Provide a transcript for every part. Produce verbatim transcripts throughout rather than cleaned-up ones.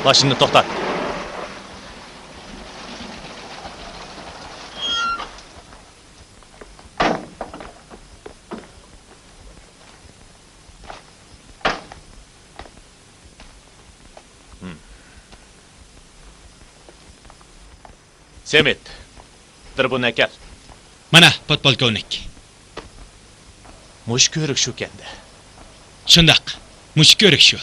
ماشىنىنى توختات. سېمىت، دىربۇننى ئەكەل. مانا، پودپولكوۋنىك. مۇشۇ كۆۋرۈك شۇكەندە. شۇنداق، مۇشۇ كۆۋرۈك شۇ.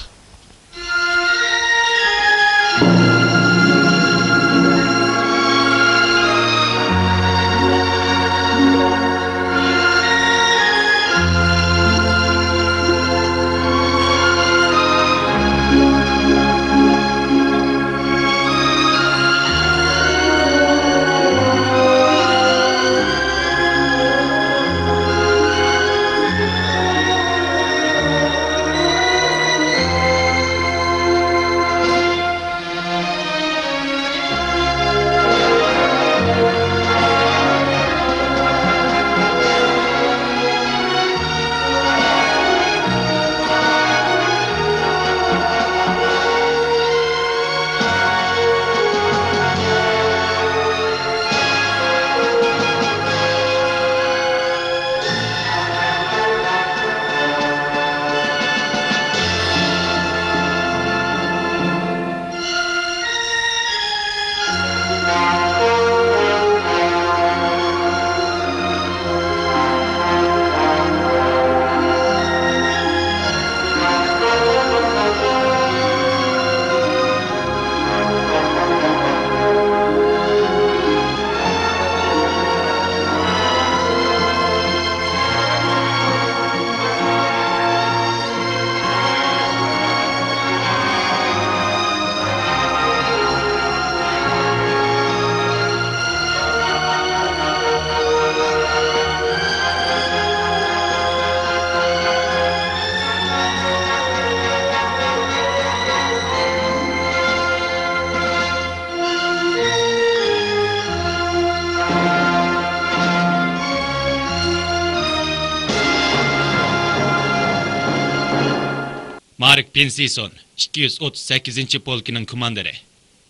مارك پىنسىسون، ئىككى يۈز ئوتتۇز سەككىزىنچى پولكىنىڭ كوماندىرى.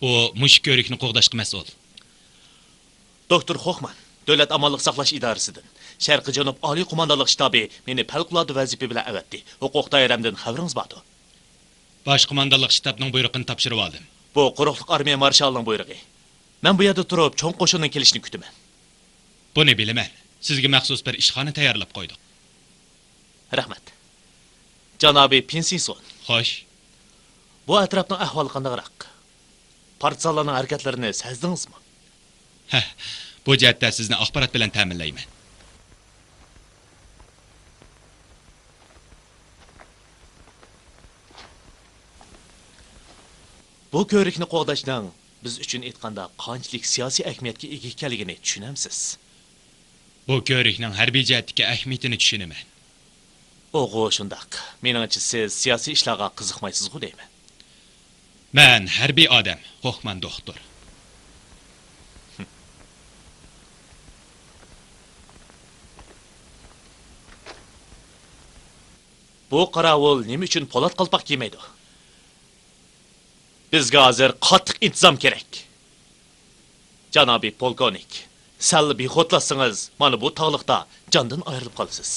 ئۇ مۇشۇ كۆۋرۈكنى قوغداشقا مەسئۇل. دوكتور خوخمان، دۆلەت ئامانلىق ساقلاش ئىدارىسىدىن. شەرقىي جەنۇب ئالىي قوماندانلىق شتابى مېنى پەۋقۇلئاددە ۋەزىپە بىلەن ئەۋەتتى. ھوقۇق دائىرەمدىن خەۋىرىڭىز باردۇ؟ باش قوماندانلىق شتابنىڭ بۇيرۇقىنى تاپشۇرۇۋالدىم. بۇ قۇرۇقلۇق ئارمىيە مارشالىنىڭ بۇيرۇقى. مەن بۇ يەردە تۇرۇپ چوڭ قوشۇننىڭ كېلىشىنى كۈتىمەن. بۇنى بىلىمەن. سىزگە مەخسۇس بىر ئىشخانا تەييارلاپ قويدۇق. رەھمەت. جانابىي پىنسىسون. خوش. بۇ ئەتراپنىڭ ئەھۋالى قانداقراق؟ پارتىزانلارنىڭ ھەرىكەتلىرىنى سەزدىڭىزمۇ؟ ھە، بۇ جەھەتتە سىزنى ئاخبارات بىلەن تەمىنلەيمەن. بۇ كۆۋرۈكنى قوغداشنىڭ بىز ئۈچۈن ئېيتقاندا قانچىلىك سىياسىي ئەھمىيەتكە ئىگە ئىكەنلىكىنى چۈشىنەمسىز؟ بۇ كۆۋرۈكنىڭ ھەربىي جەھەتتىكى ئەھمىيىتىنى چۈشىنىمەن. ئوغۇ، شۇنداق. مېنىڭچە، سىز سىياسىي ئىشلارغا قىزىقمايسىزغۇ دەيمەن. مەن ھەربىي ئادەم، خوخمان دوختۇر. بۇ قاراۋۇل نېمە ئۈچۈن پولات قالپاق كىيمەيدۇ؟ بىزگە ھازىر قاتتىق ئىنتىزام كېرەك. جانابىي پولكوۋنىك، سەل بىخۇدلاشسىڭىز، مانا بۇ تاغلىقتا جاندىن ئايرىلىپ قالىسىز.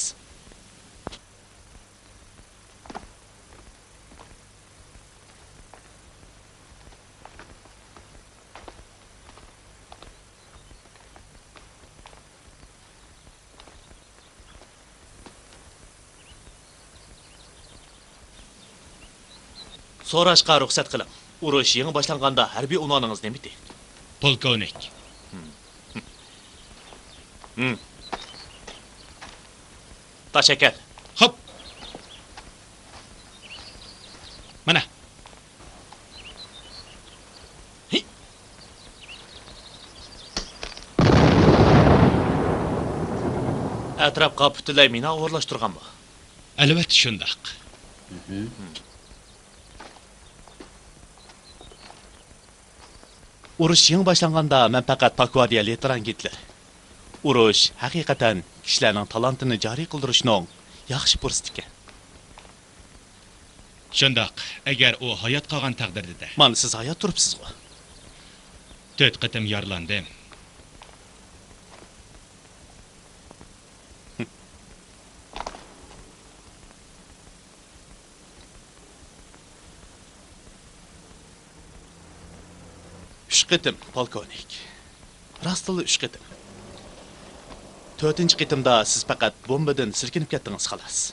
سوراشقا رۇخسەت قىلىڭ. ئۇرۇش يېڭى باشلانغاندا ھەربىي ئۇنۋانىڭىز نېمىتى؟ پولكوۋنىك. ھىم. تاش ئەكەل. خوپ. مانا. ھى. ئەتراپقا پۈتۈنلەي مىنا ئورۇنلاشتۇرغانمۇ؟ ئەلۋەتتە شۇنداق. ئۇرۇش يېڭى باشلانغاندا مەن پەقەت پاكۋادىيە لېيتېنان گىتلېر. ئۇرۇش ھەقىقەتەن كىشىلەرنىڭ تالانتىنى جارى قىلدۇرۇشنىڭ ياخشى پۇرسىتىكەن. شۇنداق، ئەگەر ئۇ ھايات قالغان تەقدىردە-دە. مانا سىز ھايات تۇرۇپسىزغۇ. تۆت قېتىم يارىلاندىم. ئۈچ قېتىم، پولكوۋنىك. راستتىنلا ئۈچ قېتىم. تۆتىنچى قېتىمدا سىز پەقەت بومبىدىن سىلكىنىپ كەتتىڭىز، خالاس.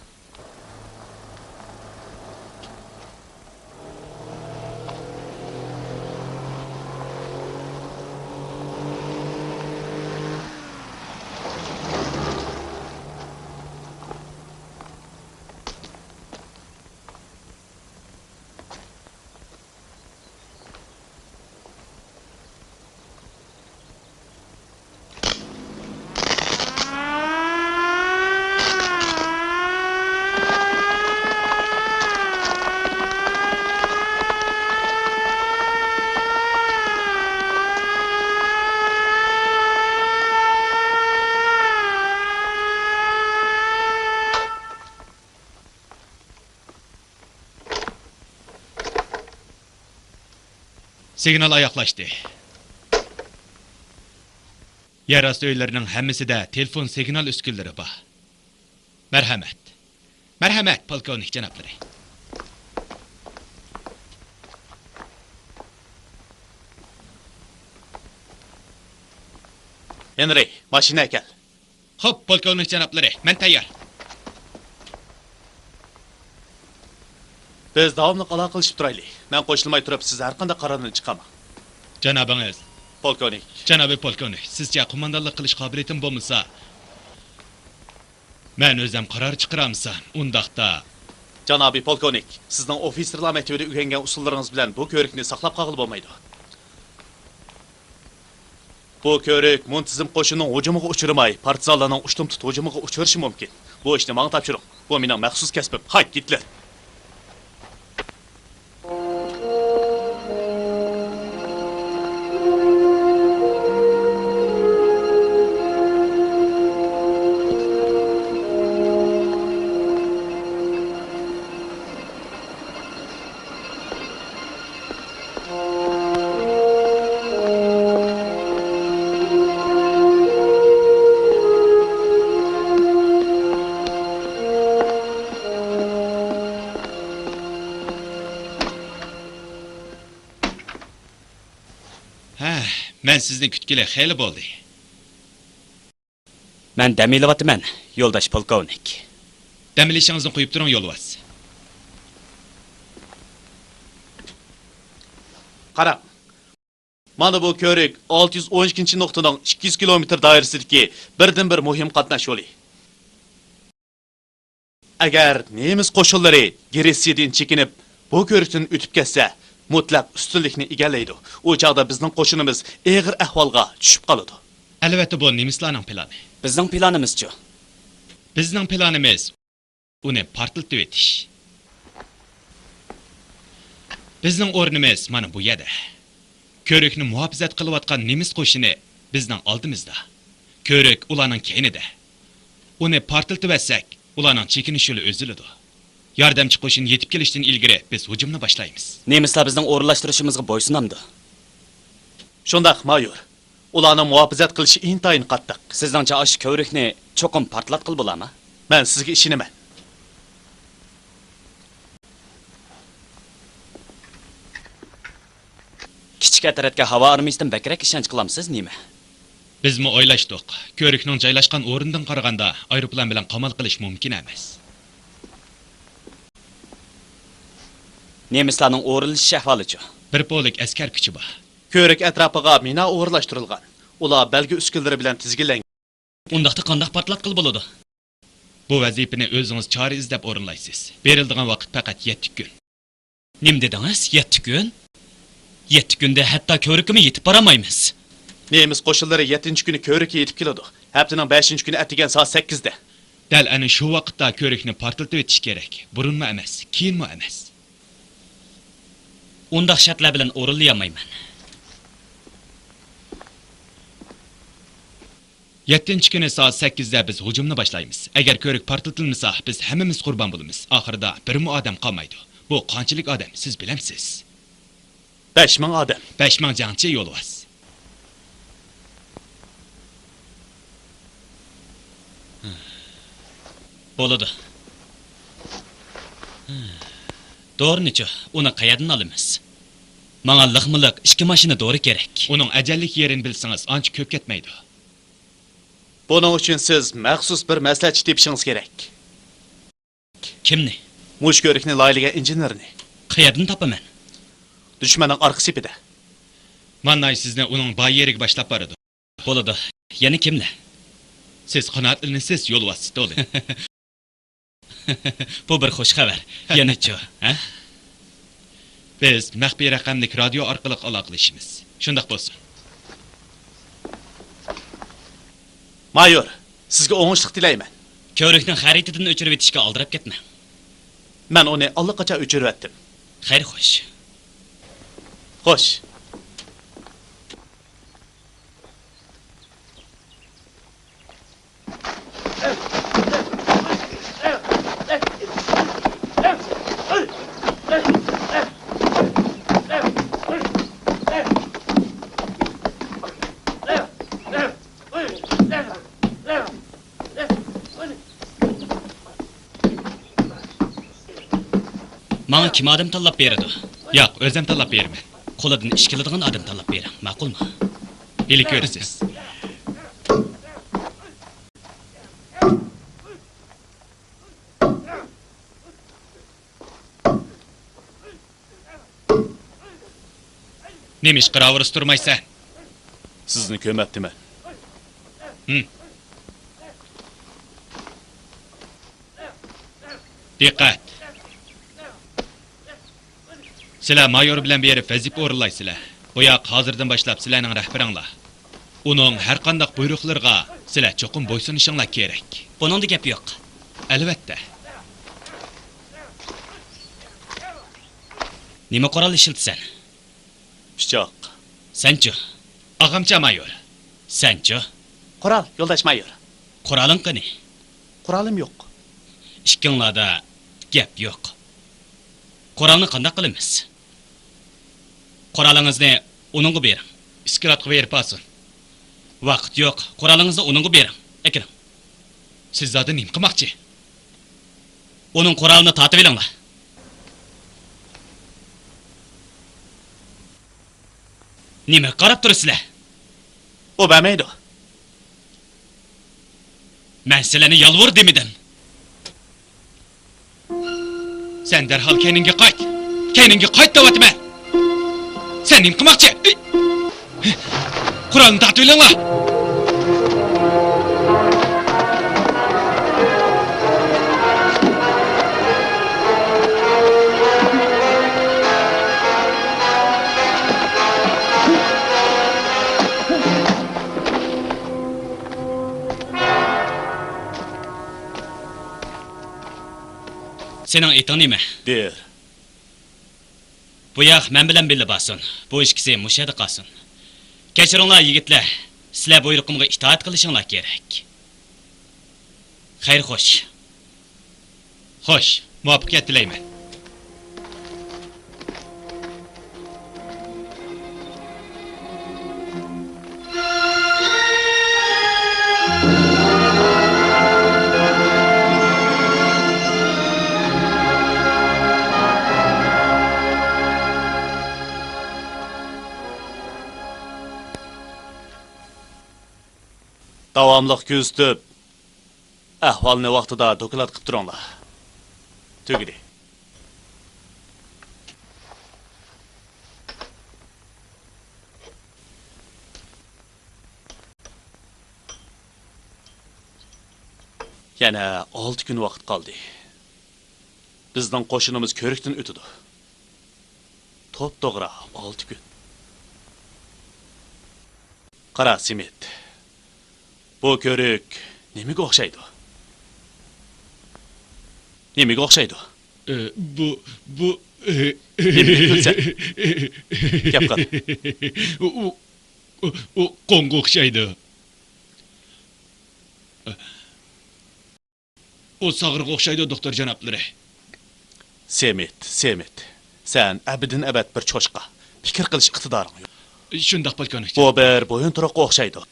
سىگنال ئاياغلاشتى. يەر ئاستى ئۆيلىرىنىڭ ھەممىسىدە تېلېفون سىگنال ئۈسكۈنىلىرى بار. مەرھەمەت. مەرھەمەت، پولكوۋنىك جانابلىرى. ھېنرى، ماشىنا ئەكەل. خوپ، پولكوۋنىك جانابلىرى، مەن تەييار. بىز داۋاملىق ئالاقىلىشىپ تۇرايلى. مەن قوشۇلماي تۇرۇپ، سىز ھەرقانداق قارارنى چىقارماڭ. جانابىڭىز. پولكوۋنىك. جانابىي پولكوۋنىك، سىزچە قوماندانلىق قىلىش قابىلىيىتىم بولمىسا، مەن ئۆزۈم قارار چىقىرالمىسام، ئۇنداقتا. جانابىي پولكوۋنىك، سىزنىڭ ئوفىتسېرلار مەكتىۋىدە ئۆگەنگەن ئۇسۇللىرىڭىز بىلەن بۇ كۆۋرۈكنى ساقلاپ قالغىلى بولمايدۇ. بۇ كۆۋرۈك مۇنتىزىم قوشۇننىڭ ھۇجۇمىغا ئۇچرىماي، پارتىزانلارنىڭ ئۇشتۇمتۇت ھۇجۇمىغا ئۇچرىشى مۇمكىن. بۇ ئىشنى ماڭا تاپشۇرۇڭ. بۇ مېنىڭ مەخسۇس كەسپىم. قايت، گىتلېر! ھە، مەن سىزنى كۈتكىلى خېلى بولدى. مەن دەم ئېلىۋاتىمەن، يولداش پولكوۋنىك. دەم ئېلىشىڭىزنى قويۇپ تۇرۇڭ، يولۋاس. قاراڭ، مانا بۇ كۆۋرۈك ئالتە يۈز ئون ئىككىنچى نۇقتىنىڭ ئىككى يۈز كىلومېتىر دائىرىسىدىكى بىردىنبىر مۇھىم قاتناش يولى. ئەگەر نېمىس قوشۇنلىرى گرېتسىيەدىن چېكىنىپ، بۇ كۆۋرۈكتىن ئۆتۈپ كەتسە، مۇتلەق ئۈستۈنلۈكنى ئىگىلەيدۇ. ئۇ چاغدا بىزنىڭ قوشۇنىمىز ئېغىر ئەھۋالغا چۈشۈپ قالىدۇ. ئەلۋەتتە، بۇ نېمىسلارنىڭ پىلانى. بىزنىڭ پىلانىمىزچۇ؟ بىزنىڭ پىلانىمىز ئۇنى پارتلىتىۋېتىش. بىزنىڭ ئورنىمىز مانا بۇ يەردە. كۆۋرۈكنى مۇھاپىزەت قىلىۋاتقان نېمىس قوشۇنى بىزنىڭ ئالدىمىزدا. كۆۋرۈك ئۇلارنىڭ كەينىدە. ئۇنى پارتلىتىۋەتسەك، ئۇلارنىڭ چېكىنىش يولى ئۈزۈلىدۇ. ياردەمچى قوشۇن يېتىپ كېلىشتىن ئىلگىرى بىز ھۇجۇمنى باشلايمىز. نېمىسلار بىزنىڭ ئورۇنلاشتۇرۇشىمىزغا بويسۇنامدۇ؟ شۇنداق، مايور. ئۇلارنىڭ مۇھاپىزەت قىلىشى ئىنتايىن قاتتىق. سىزنىڭچە ئاشۇ كۆۋرۈكنى چوقۇم پارتلاتقىلى بولارمۇ؟ مەن سىزگە ئىشىنىمەن. كىچىك ئەترەتكە ھاۋا ئارمىيىسىدىن بەكرەك ئىشەنچ قىلامسىز نېمە؟ بىزمۇ ئويلاشتۇق. كۆۋرۈكنىڭ جايلاشقان ئورنىدىن قارىغاندا، ئايروپىلان بىلەن قامال قىلىش مۇمكىن ئەمەس. نېمىسلارنىڭ ئورۇنلىشىش ئەھۋالىچۇ؟ بىر پولك ئەسكەر كۈچى بار. كۆۋرۈك ئەتراپىغا مىنا ئورۇنلاشتۇرۇلغان. ئۇلار بەلگە ئۈسكۈنىلىرى بىلەن تىزگىنلەنگەن. ئۇنداقتا قانداق پارتلاتقىلى بولىدۇ؟ بۇ ۋەزىپىنى ئۆزىڭىز چارە ئىزدەپ ئورۇنلايسىز. بېرىلىدىغان ۋاقىت پەقەت يەتتە كۈن. نېمە دېدىڭىز؟ يەتتە كۈن؟ يەتتە كۈندە ھەتتا كۆۋرۈككىمۇ يېتىپ بارالمايمىز. نېمىس قوشۇنلىرى يەتتىنچى كۈنى كۆرۈككە يېتىپ كېلىدۇ. ھەپتىنىڭ بەشىنچى كۈنى ئەتىگەن سائەت سەككىزدە. دەل ئەنە شۇ ۋاقىتتا كۆرۈكنى پارتلىتىۋېتىش كېرەك. بۇرۇنمۇ ئەمەس، كېيىنمۇ ئەمەس. ئۇنداق شەرتلەر بىلەن ئورۇنلىيالمايمەن. يەتتىنچى كۈنى سائەت سەككىزدە بىز ھۇجۇمنى باشلايمىز. ئەگەر كۆرۈك پارتلىتىلمىسا، بىز ھەممىمىز قۇربان بولىمىز. ئاخىرىدا بىرمۇ ئادەم قالمايدۇ. بۇ قانچىلىك ئادەم، سىز بىلەمسىز؟ بەش مىڭ ئادەم. بەش مىڭ جەڭچى يولۋاس. بولىدۇ. دورىنىچۇ، ئۇنى قەيەردىن ئالىمىز؟ ماڭا لىقمۇ لىق ئىككى ماشىنا دورا كېرەك. ئۇنىڭ ئەجەللىك يېرىنى بىلسىڭىز، ئانچە كۆپ كەتمەيدۇ. بۇنىڭ ئۈچۈن سىز مەخسۇس بىر مەسلىھەتچى تېپىشىڭىز كېرەك. كىمنى؟ مۇشۇ كۆرۈكنى لايىھەلىگەن ئىنژېنېرنى. قەيەردىن تاپىمەن؟ دۈشمەننىڭ ئارقا سېپىدە. مانناي سىزنى ئۇنىڭ بار يېرىگە باشلاپ بارىدۇ. بولىدۇ. يەنە كىملەر؟ سىز قانائەتلىنىسىز، يولۋاس ستولىن. بۇ بىر خۇش خەۋەر. يەنىچۇ، ھە؟ بىز مەخپىي رەقەملىك رادىيو ئارقىلىق ئالاقىلىشىمىز. شۇنداق بولسۇن. مايور، سىزگە ئوڭۇشلۇق تىلەيمەن. كۆۋرۈكنىڭ خەرىتىدىن ئۆچۈرۈۋېتىشكە ئالدىراپ كەتمەڭ. مەن ئۇنى ئاللىقاچان ئۆچۈرۈۋەتتىم. خەير، خوش. خوش. ماڭا كىم ئادەم تاللاپ بېرىدۇ؟ ياق، ئۆزۈم تاللاپ بېرىمەن. قولىدىن ئىش كېلىدىغان ئادەم تاللاپ بېرىڭ، ماقۇلمۇ؟ ھېلى كۆرىسىز. نېمىشقا راۋۇرۇس تۇرمايسەن؟ سىزنى كۆرمەپتىمەن. ھىم. دىققەت! سىلەر مايور بىلەن بېرىپ ۋەزىپە ئورۇنلايسىلەر. بۇ ياق ھازىردىن باشلاپ سىلەرنىڭ رەھبىرىڭلار. ئۇنىڭ ھەرقانداق بۇيرۇقلىرىغا سىلەر چوقۇم بويسۇنۇشۇڭلار كېرەك. بۇنىڭدا گەپ يوق. ئەلۋەتتە. نېمە قورال ئىشلىتىسەن؟ پىچاق. سەنچۇ؟ ئاغامچە مايور. سەنچۇ؟ قورال، يولداش مايور. قورالىڭ قېنى؟ قورالىم يوق. ئىككىڭلاردا گەپ يوق. قورالنى قانداق قىلىمىز؟ قورالىڭىزنى ئۇنىڭغا بېرىڭ. ئىسكىلاتقا بېرىپ ئالسۇن. ۋاقىت يوق. قورالىڭىزنى ئۇنىڭغا بېرىڭ. ئەكىلىڭ. سىز زادى نېمە قىلماقچى؟ ئۇنىڭ قورالىنى تارتىۋېلىڭلار. نېمىگە قاراپ تۇرىسىلەر؟ ئۇ بەرمەيدۇ. مەن سىلەرنى يالۋۇر دېمىدىم. سەن دەرھال كەينىڭگە قايت! كەينىڭگە قايت دەۋاتىمەن! سەن نېمە قىلماقچى؟ قورالنى تارتىۋېلىڭلار! سېنىڭ ئېتىڭ نېمە؟ دېر. بۇ ياق مەن بىلەن بىللە بارسۇن. بۇ ئىككىسى مۇشۇ يەردە قالسۇن. كەچۈرۈڭلار، يىگىتلەر. سىلەر بۇيرۇقۇمغا ئىتائەت قىلىشىڭلار كېرەك. خەير، خوش. خوش، مۇۋەپپەقىيەت تىلەيمەن. داۋاملىق كۆزىتىپ، ئەھۋالنى ۋاقتىدا دوكلات قىلىپ تۇرۇڭلار. تۈگىدى. يەنە ئالتە كۈن ۋاقىت قالدى. بىزنىڭ قوشۇنىمىز كۆرۈكتىن ئۆتىدۇ. توپتوغرا ئالتە كۈن. قارا، سېمىت. بۇ كۆۋرۈك نېمىگە ئوخشايدۇ؟ نېمىگە ئوخشايدۇ؟ ئە، بۇ، بۇ، ئە، نېمىگە كۈلىسەن؟ گەپ قىل. ئۇ، ئۇ، ئۇ، ئۇ قوڭغا ئوخشايدۇ. ئۇ ساغرىغا ئوخشايدۇ، دوختۇر جانابلىرى. سېمىت، سېمىت. سەن ئەبەدىن ئەبەد بىر چوشقا. پىكىر قىلىش ئىقتىدارىڭ يوق. شۇنداق، پولكوۋنىك. بۇ بىر بويۇنتۇرۇققا ئوخشايدۇ.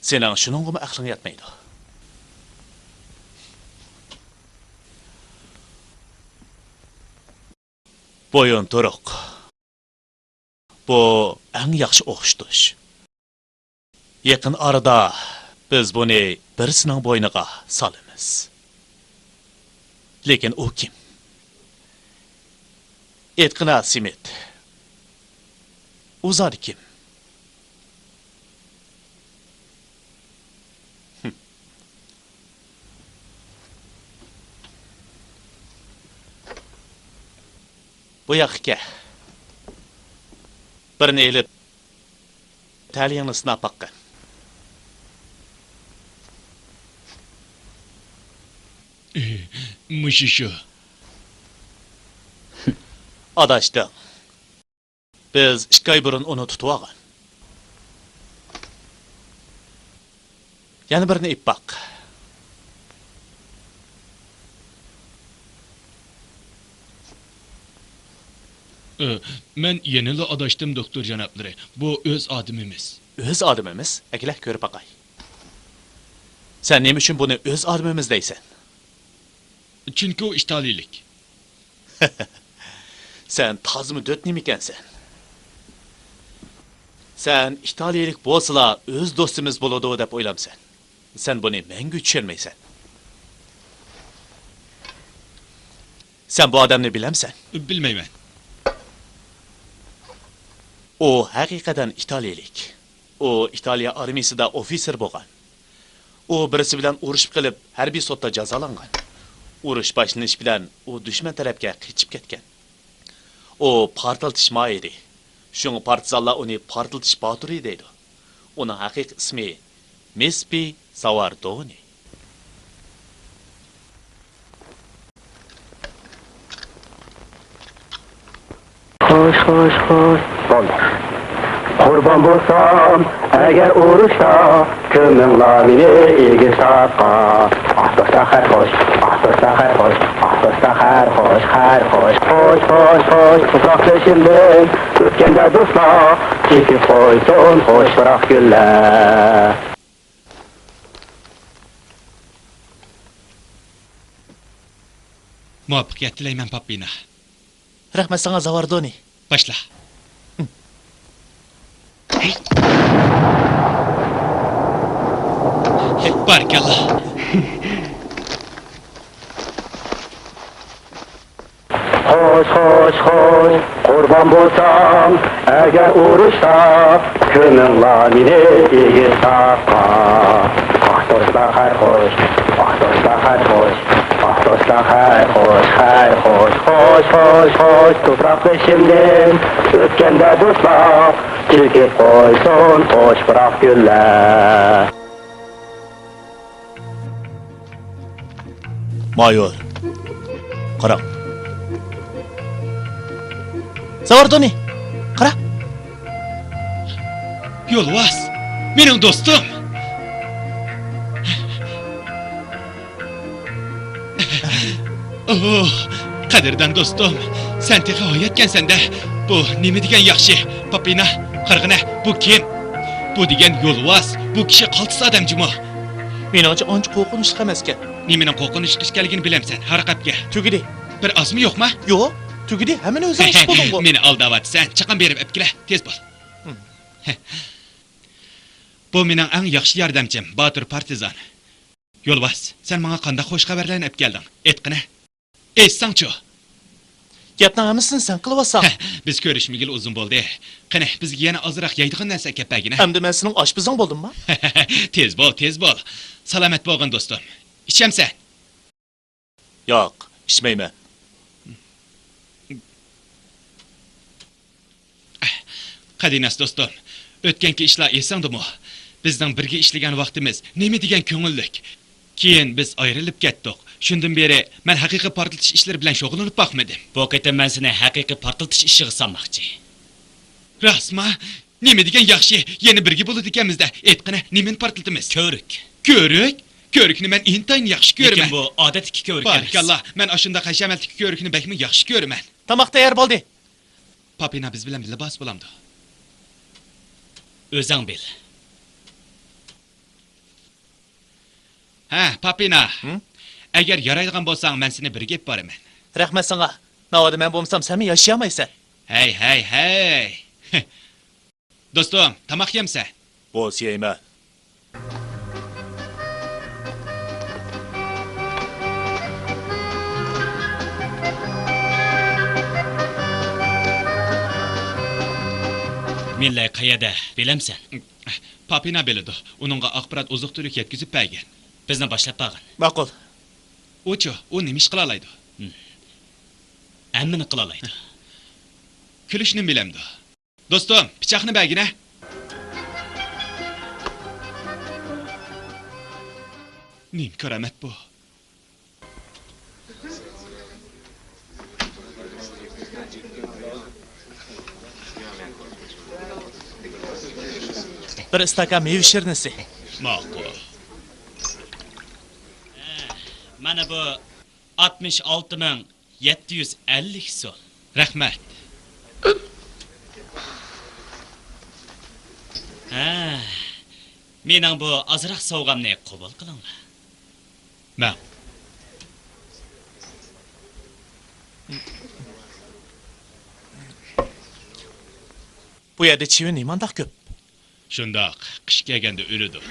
سېنىڭ شۇنىڭغىمۇ ئەقلىڭ يەتمەيدۇ. بويۇنتۇرۇق. بۇ ئەڭ ياخشى ئوخشىتىش. يېقىن ئارىدا بىز بۇنى بىرسىنىڭ بوينىغا سالىمىز. لېكىن ئۇ كىم؟ ئېيتقىنا، سېمىت. ئۇ زادى كىم؟ بۇ ياققا كەل. بىرنى ئېلىپ، تەلىيىڭنى سىناپ باققىن. مۇشۇ شۇ. ئاداشتىڭ. بىز ئىككى ئاي بۇرۇن ئۇنى تۇتۇۋالغان. يەنە بىرنى ئېلىپ باق. ئى، مەن يەنىلا ئاداشتىم، دوختۇر جانابلىرى. بۇ ئۆز ئادىمىمىز. ئۆز ئادىمىمىز؟ ئەكېلە، كۆرۈپ باقاي. سەن نېمە ئۈچۈن بۇنى ئۆز ئادىمىمىز دەيسەن؟ چۈنكى ئۇ ئىتالىيىلىك. سەن تازىمۇ دۆت نېمىكەنسەن؟ سەن ئىتالىيىلىك بولسىلا ئۆز دوستىمىز بولىدۇ دەپ ئويلامسەن؟ سەن بۇنى مەڭگۈ چۈشەنمەيسەن. سەن بۇ ئادەمنى بىلەمسەن؟ بىلمەيمەن. ئۇ ھەقىقەتەن ئىتالىيىلىك. ئۇ ئىتالىيە ئارمىيىسىدا ئوفىتسېر بولغان. ئۇ بىرسى بىلەن ئۇرۇشۇپ قېلىپ، ھەربىي سوتتا جازالانغان. ئۇرۇش باشلىنىشى بىلەن ئۇ دۈشمەن تەرەپكە قېچىپ كەتكەن. ئۇ پارتلىتىش ماھىرى. شۇڭا پارتىزانلار ئۇنى پارتلىتىش باتۇرى دەيدۇ. ئۇنىڭ ھەقىقىي ئىسمى مىسپى زاۋاردونى. خوش، خوش، خوش. بولدى. قۇربان بولسام ئەگەر ئۇرۇشتا، كۆمۈڭلار مېنى ئېگىز تاغقا. ئاھ، دوستلار، خەير خوش. ئاھ، دوستلار، خەير خوش. ئاھ، دوستلار، خەير خوش، خەير خوش. خوش، خوش، خوش. تۇپراقدىشىمدىن ئۆتكەندە دوستلار، چېكىپ قويسۇن خوش پۇراق گۈللەر. مۇۋەپپەقىيەت تىلەيمەن، پاپىنا. رەھمەت ساڭا، زاۋاردونى. باشلا. بارىكاللا. خوش، خوش، خوش، قۇربان بولسام ئەگەر ئۇرۇشتا، كۆمۈڭلار مېنى ئېگىز تاغقا. ئاھ، دوستلار، خەير خوش، ئاھ، دوستلار، خەير خوش، ئاھ، دوستلار، خەير خوش، خەير خوش. خوش، خوش، خوش، تۇپراقدىشىمدىن ئۆتكەندە دوستلار، چېكىپ قويسۇن خوش پۇراق گۈللەر. مايور، قاراڭ. زاۋاردونى، قارا. يولۋاس، مېنىڭ دوستۇم. ئوھ، قەدىردان دوستۇم، سەن تېخى ھاياتكەنسەن-دە. بۇ نېمە دېگەن ياخشى. پاپىنا، قارىغىنە، بۇ كىم؟ بۇ دېگەن يولۋاس، بۇ كىشى قالتىس ئادەم جۇمۇ. مېنىڭچە ئانچە قورقۇنچلۇق ئەمەسكەن. نېمىنىڭ قورقۇنچلۇق ئىكەنلىكىنى بىلەمسەن، ھاراق ئەپ كەل. تۈگىدى. بىر ئازمۇ يوقما؟ يوق، تۈگىدى، ھەممىنى ئۆزۈڭ ئىچىپ بولدۇڭغۇ. مېنى ئالداۋاتىسەن، چاققان بېرىپ ئەپ كېلە، تېز بول. ھىم. بۇ مېنىڭ ئەڭ ياخشى ياردەمچىم، باتۇر پارتىزان. يولۋاس، سەن ماڭا قانداق خوش خەۋەرلەرنى ئەپ كەلدىڭ؟ ئېيتقىنە. ئېيتساڭچۇ؟ گەپنىڭ ھەممىسىنى سەن قىلىۋالساڭ. بىز كۆرۈشمىگىلى ئۇزۇن بولدى. قېنى، بىزگە يەنە ئازراق يەيدىغان نەرسە ئەكەپ بەرگىنە. ئەمدى مەن سېنىڭ ئاشپىزىڭ بولدۇمما؟ تېز بول، تېز بول. سالامەت بولغىن، دوستۇم. ئىچەمسەن؟ ياق، ئىچمەيمەن. قەدىناس دوستۇم، ئۆتكەنكى ئىشلار ئېسىڭدىمۇ؟ بىزنىڭ بىرگە ئىشلىگەن ۋاقتىمىز نېمە دېگەن كۆڭۈللۈك. كېيىن بىز ئايرىلىپ كەتتۇق. شۇندىن بېرى مەن ھەقىقىي پارتلىتىش ئىشلىرى بىلەن شۇغۇللىنىپ باقمىدىم. بۇ قېتىم مەن سېنى ھەقىقىي پارتلىتىش ئىشىغا سالماقچى. راستما؟ نېمە دېگەن ياخشى، يەنە بىرگە بولىدىكەنمىز-دە. ئېيتقىنە، نېمىنى پارتلىتىمىز؟ كۆۋرۈك. كۆۋرۈك؟ كۆۋرۈكنى مەن ئىنتايىن ياخشى كۆرىمەن. لېكىن بۇ ئادەتتىكى كۆۋرۈك ئەمەس. بارىكاللا، مەن ئاشۇنداق ھەشەمەتلىككە كۆۋرۈكنى بەكمۇ ياخشى كۆرىمەن. تاماق تەييار بولدى. پاپىنا بىز بىلەن بىللە بارسا بولامدۇ؟ ئۆزۈڭ بىل. ھە، پاپىنا. ھىم؟ ئەگەر يارايدىغان بولساڭ، مەن سېنى بىرگە ئېلىپ بارىمەن. رەھمەت ساڭا. ناۋادا مەن بولمىسام، سەنمۇ ياشىيالمايسەن. ھەي، ھەي، ھەي. دوستۇم، تاماق يەمسەن؟ بولسا يەيمەن. مىللەي قەيەردە، بىلەمسەن؟ پاپىنا بىلىدۇ. ئۇنىڭغا ئاخبارات ئوزۇق-تۈلۈك يەتكۈزۈپ بەرگەن. بىزنى باشلاپ بارغان. ماقۇل. ئۇچۇ، ئۇ نېمە ئىش قىلالايدۇ؟ ھىم. ھەممىنى قىلالايدۇ. كۈلۈشنى بىلەمدۇ؟ دوستۇم، پىچاقنى بەرگىنە. نېمە كارامەت بۇ؟ بىر ئىستاكان مېۋە شىرنىسى. ماقۇل. مانا بۇ ئاتمىش ئالتە مىڭ يەتتە يۈز ئەللىك سول. رەھمەت. ھە، مېنىڭ بۇ ئازراق سوۋغامنى قوبۇل قىلىڭلار. مەن. بۇ يەردە چىۋىن نېمانداق كۆپ؟ شۇنداق، قىش كەلگەندە ئۆلىدۇ.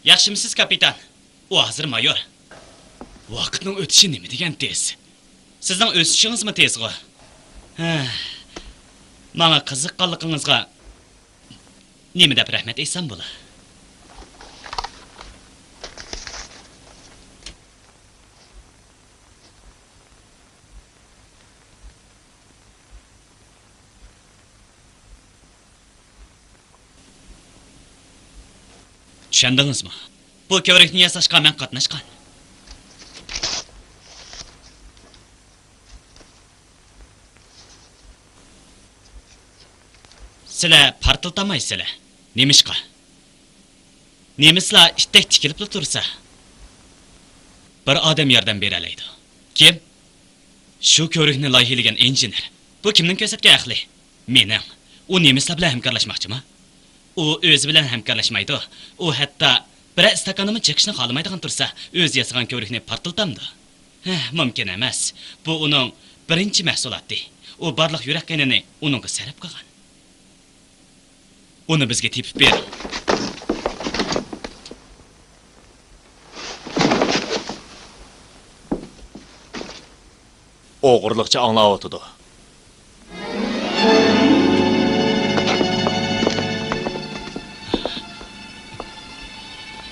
ياخشىمۇسىز، كاپىتان؟ ئۇ ھازىر مايور. ۋاقىتنىڭ ئۆتۈشى نېمە دېگەن تېز. سىزنىڭ ئۆسۈشىڭىزمۇ تېزغۇ. ھە. ماڭا قىزىققانلىقىڭىزغا نېمە دەپ رەھمەت ئېيتسام بولا؟ چۈشەندىڭىزمۇ؟ بۇ كۆۋرۈكنى ياساشقا مەن قاتناشقان. سىلەر پارتلىتالمايسىلەر. نېمىشقا؟ نېمىسلار ئىتتەك تىكىلىپلا تۇرسا، بىر ئادەم ياردەم بېرەلەيدۇ. كىم؟ شۇ كۆۋرۈكنى لايىھىلىگەن ئىنژېنېر. بۇ كىمنىڭ كۆرسەتكەن ئەقلى؟ مېنىڭ. ئۇ نېمىسلار بىلەن ھەمكارلاشماقچىما؟ ئۇ ئۆزى بىلەن ھەمكارلاشمايدۇ. ئۇ ھەتتا بىرەر ئىستاكاننىمۇ چېقىشنى خالىمايدىغان تۇرسا، ئۆزى ياسىغان كۆۋرۈكنى پارتلىتامدۇ؟ ھە، مۇمكىن ئەمەس. بۇ ئۇنىڭ بىرىنچى مەھسۇلاتى. ئۇ بارلىق يۈرەك قېنىنى ئۇنىڭغا سەرپ قىلغان. ئۇنى بىزگە تېپىپ بېرىڭ. ئوغرىلىقچە ئاڭلاۋاتىدۇ.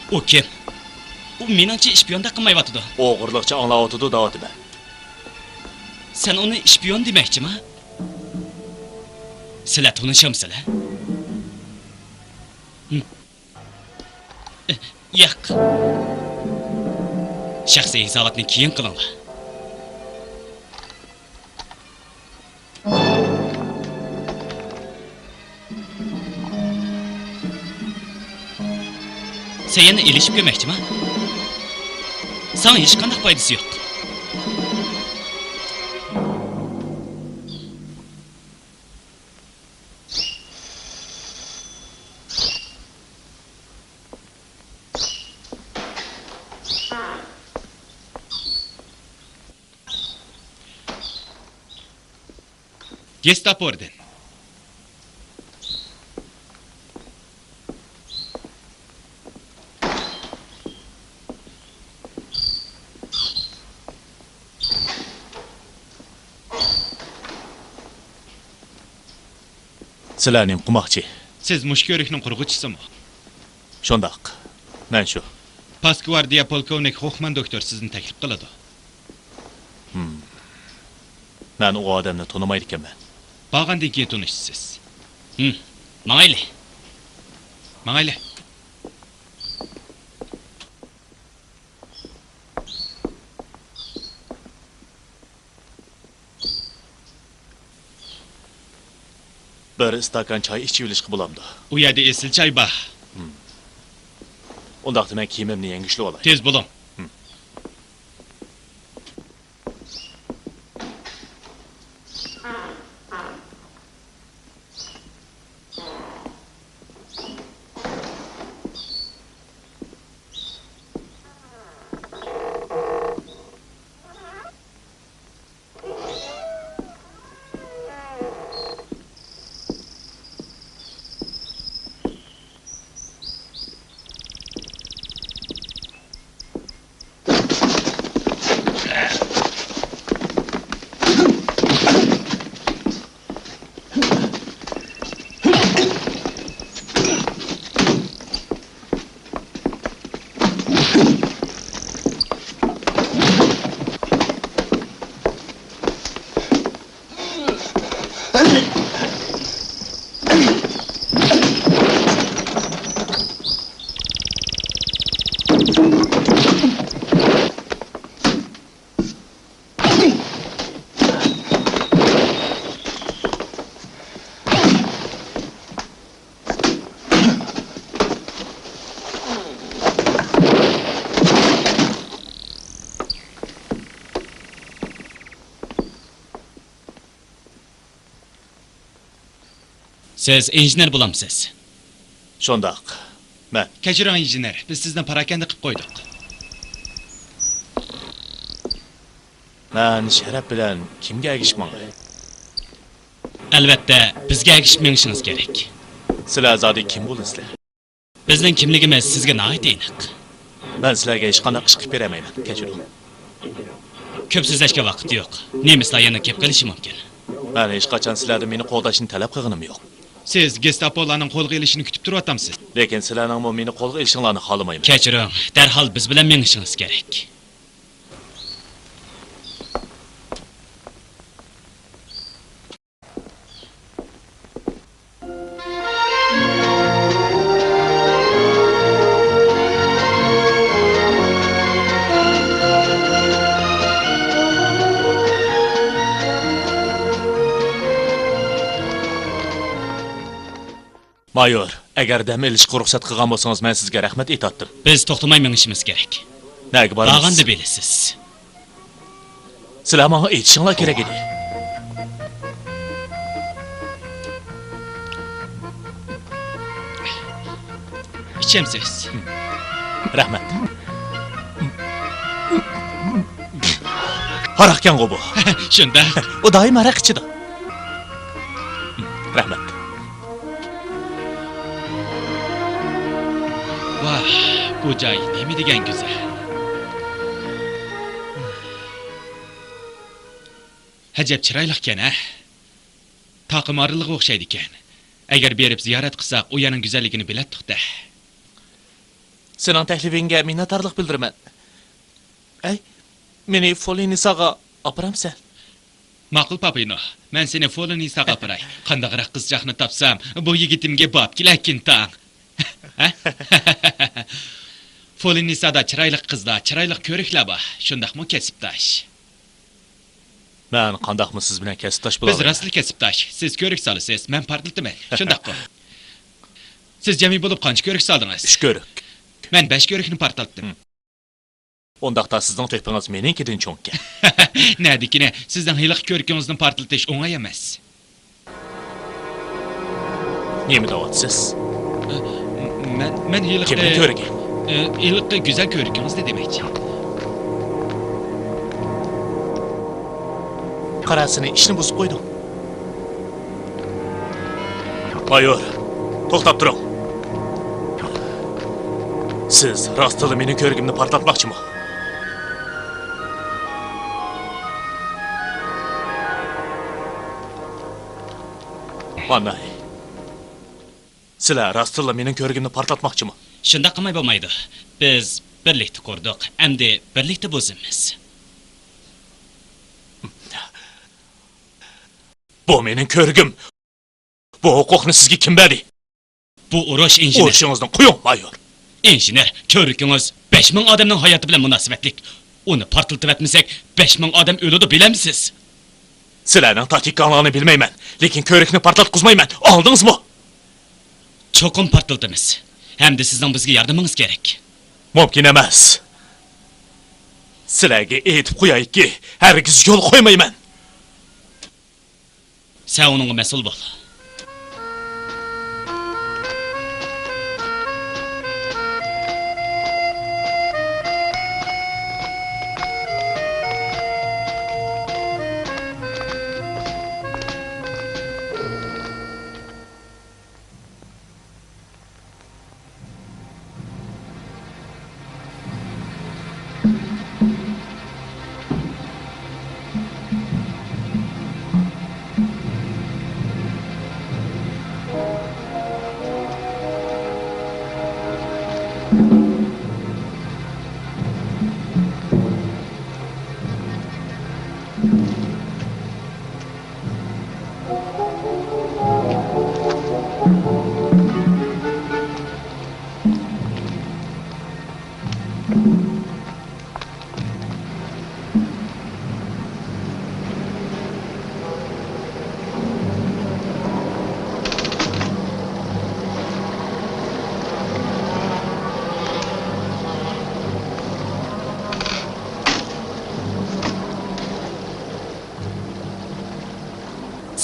ئۇ كىم؟ ئۇ مېنىڭچە ئىشپىيوندەك قىلمايۋاتىدۇ. ئوغرىلىقچە ئاڭلاۋاتىدۇ دەۋاتىمەن. سەن ئۇنى ئىشپىيون دېمەكچىما؟ سىلەر تونۇشامسىلەر؟ ھىم. ياق. شەخسىي ھېساباتنى كېيىن قىلىڭلار. سەن يەنە ئېلىشىپ كۆرمەكچىما؟ ساڭا ھېچقانداق پايدىسى يوق. گېستاپودىن. سىلەر نېمە قىلماقچى؟ سىز مۇشۇ كۆۋرۈكنىڭ قۇرغۇچىسىمۇ؟ شۇنداق. مەن شۇ. پاسكۋاردىيە پولكوۋنىك خوفمان دوكتور سىزنى تەكلىپ قىلىدۇ. مەن ئۇ ئادەمنى تونۇمايدىكەنمەن. بارغاندىن كېيىن تونۇشىسىز. ھىم، ماڭايلى. ماڭايلى. بىر ئىستاكان چاي ئىچىۋېلىشقا بولامدۇ؟ ئۇ يەردە ئېسىل چاي بار. ئۇنداقتا مەن كىيىمىمنى يەڭگۈشلىۋالاي. تېز بولۇڭ. سىز ئىنژېنېر بولامسىز؟ شۇنداق. مەن. كەچۈرۈڭ، ئىنژېنېر، بىز سىزنى پاراكەندە قىلىپ قويدۇق. مەن شەرەپ بىلەن كىمگە ئەگىشىپ ماڭاي؟ ئەلۋەتتە، بىزگە ئەگىشىپ مېڭىشىڭىز كېرەك. سىلەر زادى كىم بولىسىلەر؟ بىزنىڭ كىملىكىمىز سىزگە ناھايىتى ئېنىق. مەن سىلەرگە ھېچقانداق ئىش قىلىپ بېرەلمەيمەن. كەچۈرۈڭ. كۆپ سۆزلەشكە ۋاقىت يوق. نېمىسلار يەنە كېلىپ قېلىشى مۇمكىن. مەن ھېچقاچان سىلەردىن مېنى قوغداشنى تەلەپ قىلغىنىم يوق. سىز گېستاپولارنىڭ قولغا ئېلىشىنى كۈتۈپ تۇرۇۋاتامسىز؟ لېكىن سىلەرنىڭمۇ مېنى قولغا ئېلىشىڭلارنى خالىمايمەن. كەچۈرۈڭ، دەرھال بىز بىلەن مېڭىشىڭىز كېرەك. مايور، ئەگەر دەم ئېلىشقا رۇخسەت قىلغان بولسىڭىز، مەن سىزگە رەھمەت ئېيتاتتىم. بىز توختىماي مېڭىشىمىز كېرەك. نەگە بارىمىز؟ بارغاندا بىلىسىز. سىلەر ماڭا ئېيتىشىڭلار كېرەك ئىدى. ئىچەمسىز؟ رەھمەت. ھاراقكەنغۇ بۇ؟ شۇنداق. ئۇ دائىم ھاراق ئىچىدۇ. رەھمەت. ۋاھ، بۇ جاي نېمە دېگەن گۈزەل. ئەجەب چىرايلىقكەن، ھە؟ تاقىم ئارىلىغا ئوخشايدىكەن. ئەگەر بېرىپ زىيارەت قىلساق، ئۇ يەرنىڭ گۈزەللىكىنى بىلەتتۇق-دە. سېنىڭ تەكلىپىڭگە مىننەتدارلىق بىلدۈرىمەن. ئەي، مېنى فولىنىساغا ئاپىرامسەن؟ ماقۇل، پاپىنو. مەن سېنى فولىنىساغا ئاپىراي. قانداقراق قىزچاقنى تاپسام، بۇ يىگىتىمگە بوپ كېلەركىن تاڭ. فولىنىسادا چىرايلىق قىزلار، چىرايلىق كۆرۈكلەر بار. شۇنداقمۇ، كەسىپداش؟ مەن قانداقمۇ سىز بىلەن كەسىپداش بىز بولالايمەن؟ راستلا كەسىپداش. سىز كۆرۈك سالىسىز، مەن پارتلىتىمەن. شۇنداققۇ؟ سىز جەمئىي بولۇپ قانچە كۆرۈك سالدىڭىز؟ ئۈچ كۆرۈك. مەن بەش كۆرۈكنى پارتلاتتىم. ھىم. ئۇنداقتا سىزنىڭ تۆھپىڭىز مېنىڭكىدىن چوڭكەن. نەدىكىنە، سىزنىڭ ھېلىقى كۆركىڭىزنى پارتلىتىش ئوڭاي ئەمەس. نېمە دەۋاتىسىز؟ مەن، مەن ھېلىقى، كىمنىڭ كۆركى؟ ئى، ھېلىقى گۈزەل كۆركىڭىزنى دېمەكچى. قارا، سېنى ئىشنى بۇزۇپ قويدۇم. مايور، توختاپ تۇرۇڭ. سىز راستلا مېنىڭ كۆركۈمنى پارتلاتماقچىمۇ؟ مانا، سىلەر راستتىنلا مېنىڭ كۆۋرۈكۈمنى پارتلاتماقچىمۇ؟ شۇنداق قىلماي بولمايدۇ. بىز بىرلىكتە قۇردۇق، ئەمدى بىرلىكتە بۇزىمىز. بۇ مېنىڭ كۆۋرۈكۈم. بۇ ھوقۇقنى سىزگە كىم بەردى؟ بۇ ئۇرۇش ئىنژېنېر. ئۇرۇشىڭىزنى قويۇڭ، مايور. ئىنژېنېر، كۆۋرۈكىڭىز بەش مىڭ ئادەمنىڭ ھاياتى بىلەن مۇناسىۋەتلىك. ئۇنى پارتلىتىۋەتمىسەك، بەش مىڭ ئادەم ئۆلىدۇ، بىلەمسىز؟ سىلەرنىڭ تاكتىكاڭلارنى بىلمەيمەن، لېكىن كۆۋرۈكنى پارتلاتقۇزمايمەن، ئاڭلىدىڭىزمۇ؟ چوقۇم پارتلىتىمىز. ھەمدە سىزنىڭ بىزگە ياردىمىڭىز كېرەك. مۇمكىن ئەمەس. سىلەرگە ئېيتىپ قويايكى، ھەرگىز يول قويمايمەن. سەن ئۇنىڭغا مەسئۇل بول.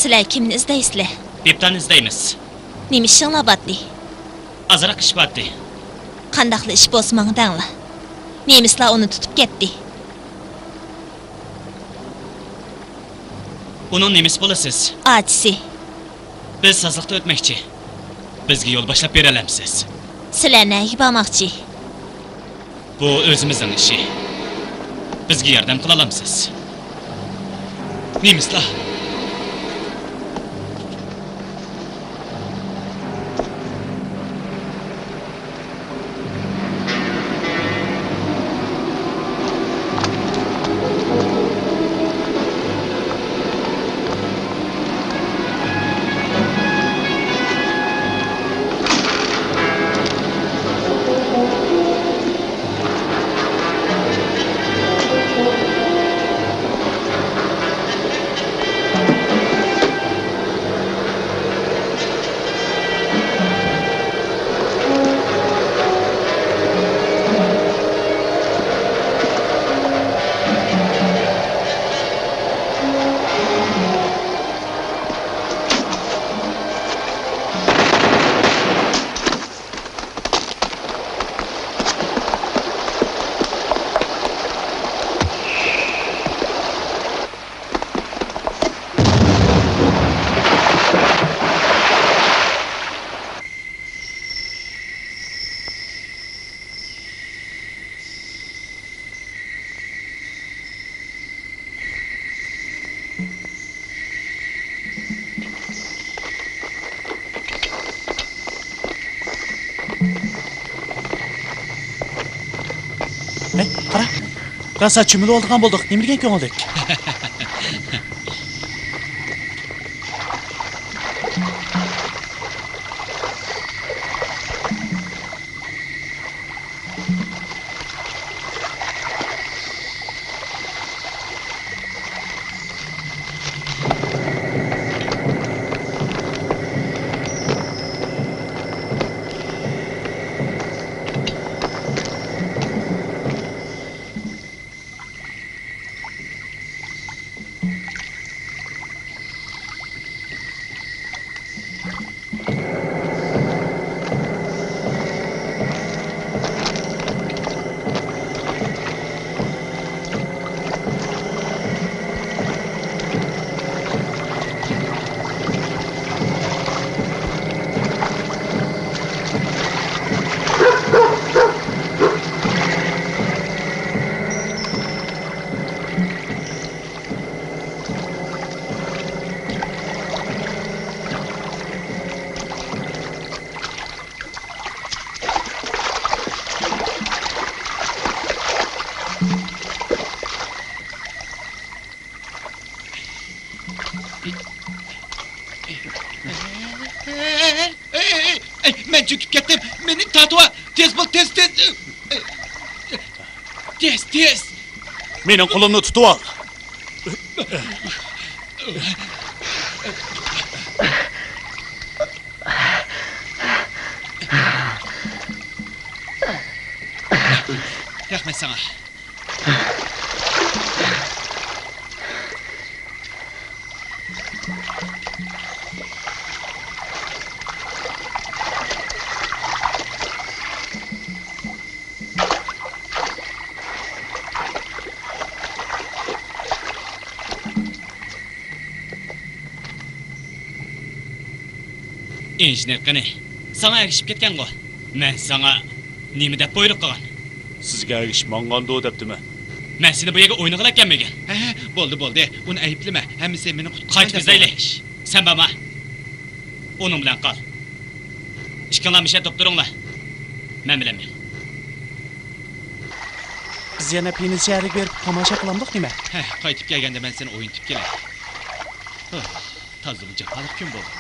سىلەر كىمنى ئىزدەيسىلەر؟ بىپتانى ئىزدەيمىز. نېمە ئىشىڭلار باتتى؟ ئازراق ئىش باتتى. قانداقلا ئىش بولسا ماڭا دەڭلار. نېمىسلار ئۇنى تۇتۇپ كەتتى. ئۇنىڭ نېمىسى بولىسىز؟ ئاچىسى. بىز سازلىقتا ئۆتمەكچى. بىزگە يول باشلاپ بېرەلەمسىز؟ سىلەر نەگە بارماقچى؟ بۇ ئۆزىمىزنىڭ ئىشى. بىزگە ياردەم قىلالامسىز؟ نېمىسلار؟ ھەي، قارا! راسا چۆمۈلۈۋالىدىغان بولدۇق. نېمە دېگەن كۆڭۈللۈك! چۆكۈپ كەتتىم. مېنى تارتىۋال. تېز بول، تېز، تېز. تېز، تېز. مېنىڭ قولۇمنى تۇتۇۋال. رەھمەت ساڭا. ئىنژېنېر قېنى؟ ساڭا ئەگىشىپ كەتكەنغۇ؟ مەن ساڭا نېمە دەپ بۇيرۇق قىلغان؟ سىزگە ئەگىشىپ ماڭغاندۇ دەپتىمەن. مەن سېنى بۇ يەرگە ئوينىغىلى ئەكەلمىگەن. ھە، ھە، بولدى، بولدى. ئۇنى ئەيىبلىمە. ھەممىسى مېنىڭ قۇتقۇزغان قايتىپ ئىزدەيلى. سەن بارما. ئۇنىڭ بىلەن قال. ئىككىڭلار مۇشۇ يەردە تۇرۇپ تۇرۇڭلار. مەن بىلەن مېڭىڭ. بىز يەنە پىنس شەھىرىگە بېرىپ تاماشا قىلامدۇق نېمە؟ ھە، قايتىپ كەلگەندە مەن سېنى ئوينىتىپ كېلەي. ھە، تازىمۇ جاپالىق كۈن بولدى.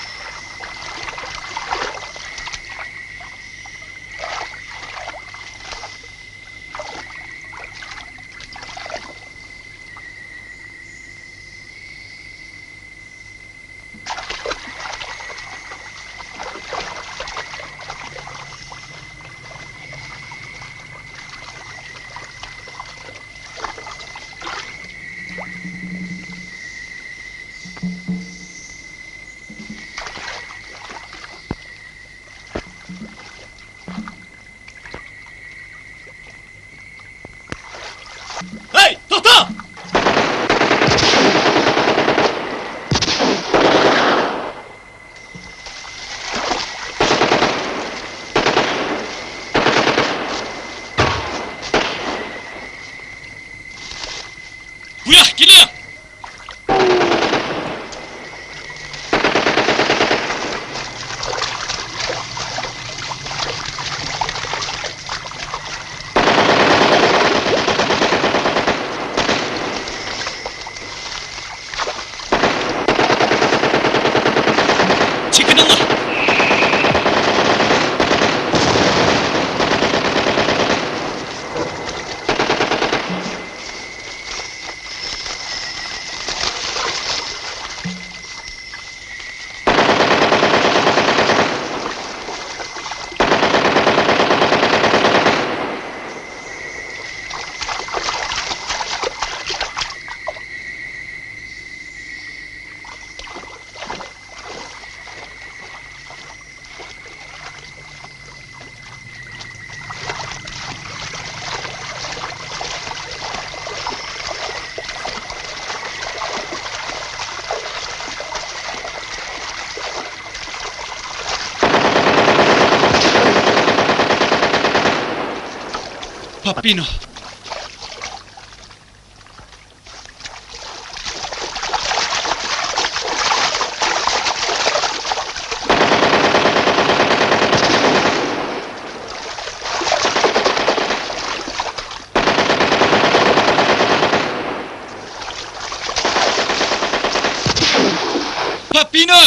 ھەي، توختا! بۇ ياققا كېلىڭ! چېكىنىڭلار! پاپىنو! پاپىنو!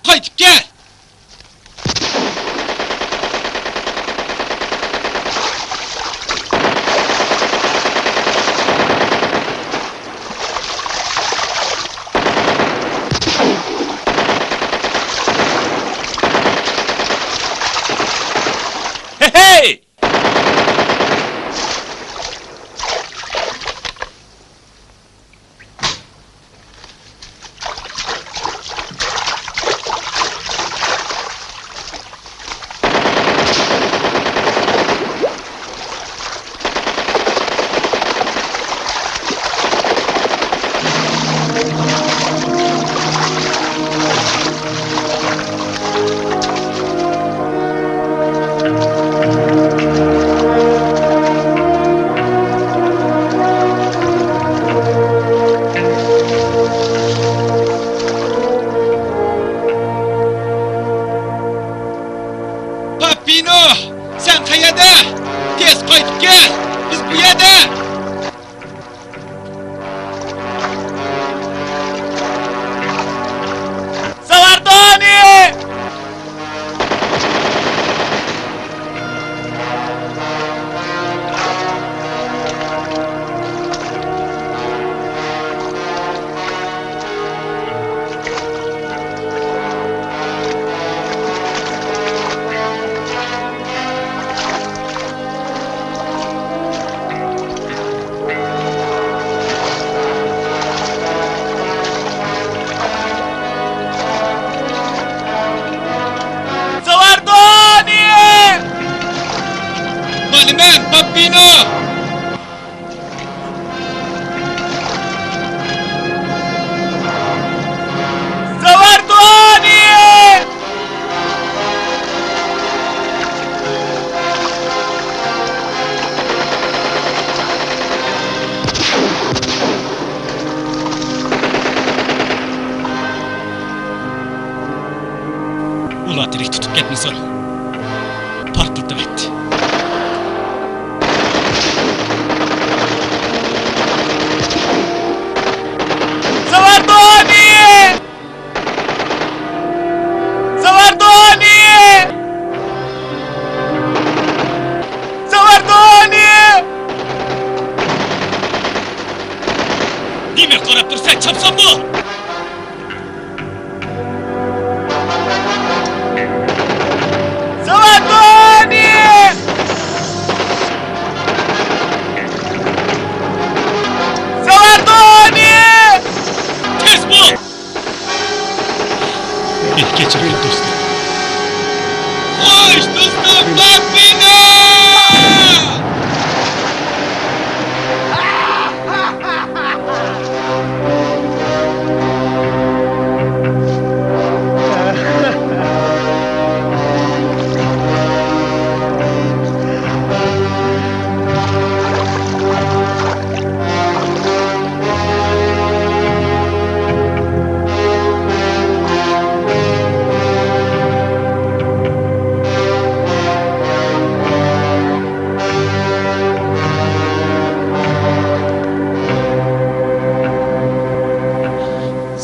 قايتىپ كەل! ھەي! پاپىنو! سەن قەيەردە؟ تېز قايتىپ كەل! بىز بۇ يەردە! ساۋاردونى! گەپنى سورا. پارتلىتىۋەت. ساۋاردۇنى! ساۋاردۇنى! ساۋاردۇنى! نېمە قاراپ تۇرسەن، چاپسانمۇ؟ ساۋاردۇنى! ساۋاردۇنى! تېز بول! مېنى كەچۈرگىن، دوستۇم. خوش، دوستۇم، باق مېنى!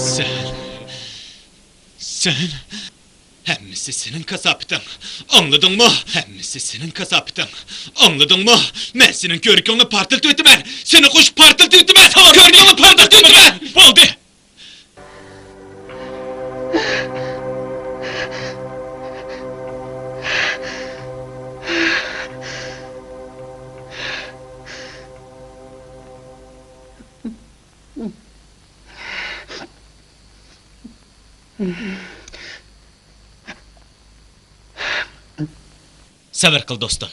سەن، سەن، ھەممىسى سېنىڭ كاساپىتىڭ. ئاڭلىدىڭمۇ؟ ھەممىسى سېنىڭ كاساپىتىڭ. ئاڭلىدىڭمۇ؟ مەن سېنىڭ كۆركۈڭنى پارتلىتىۋېتىمەن. سېنى قوشۇپ پارتلىتىۋېتىمەن. كۆركۈڭنى پارتلىتىۋېتىمەن. بولدى. سەۋر قىل، دوستۇم.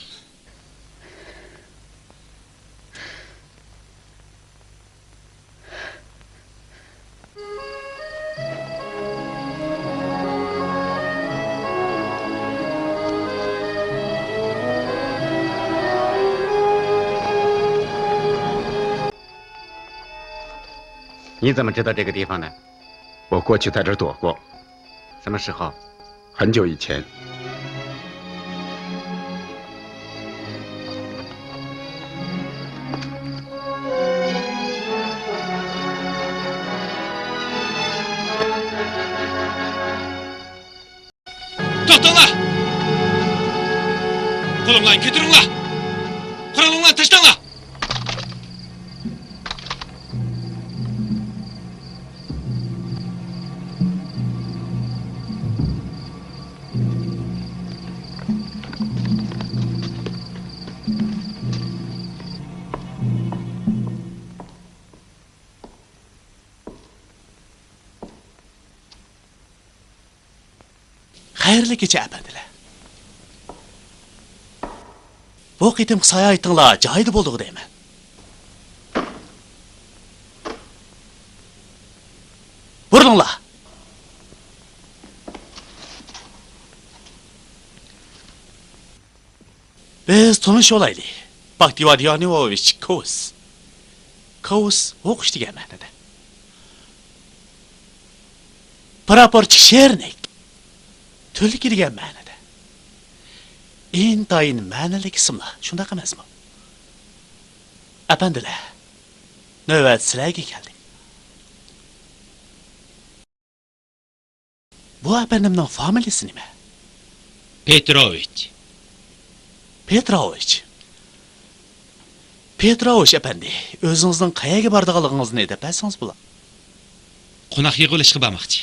نى زمە جىدا جېگە دېفاڭ نە؟ 我过去在这儿躲过。什么时候？很久以前。توختاڭلار! قولۇڭلارنى كۆتۈرۈڭلار! قورالىڭلارنى تاشلاڭلار! خەيرلىك كېچە، ئەپەندىلەر. بۇ قېتىمقى ساياھىتىڭلار جايىدا بولدىغۇ دەيمەن. بۇرۇلۇڭلار. بىز تونۇشۇۋالايلى. باكتىۋادىيانى ۋاۋىچ كوۋس. كوۋس ھوقۇش دېگەن مەنىدە. پراپورچىك شېرنىك. تۈلكە دېگەن مەنىدە. ئىنتايىن مەنىلىك ئىسىملار، شۇنداق ئەمەسمۇ؟ ئەپەندىلەر، نۆۋەت سىلەرگە كەلدى. بۇ ئەپەندىمنىڭ فامىلىيىسى نېمە؟ پېتروۋىچ. پېتروۋىچ. پېتروۋىچ ئەپەندى، ئۆزىڭىزنىڭ قەيەرگە بارىدىغانلىقىڭىزنى دەپ بەرسىڭىز بولار. قوناق يىغىۋېلىشقا بارماقچى.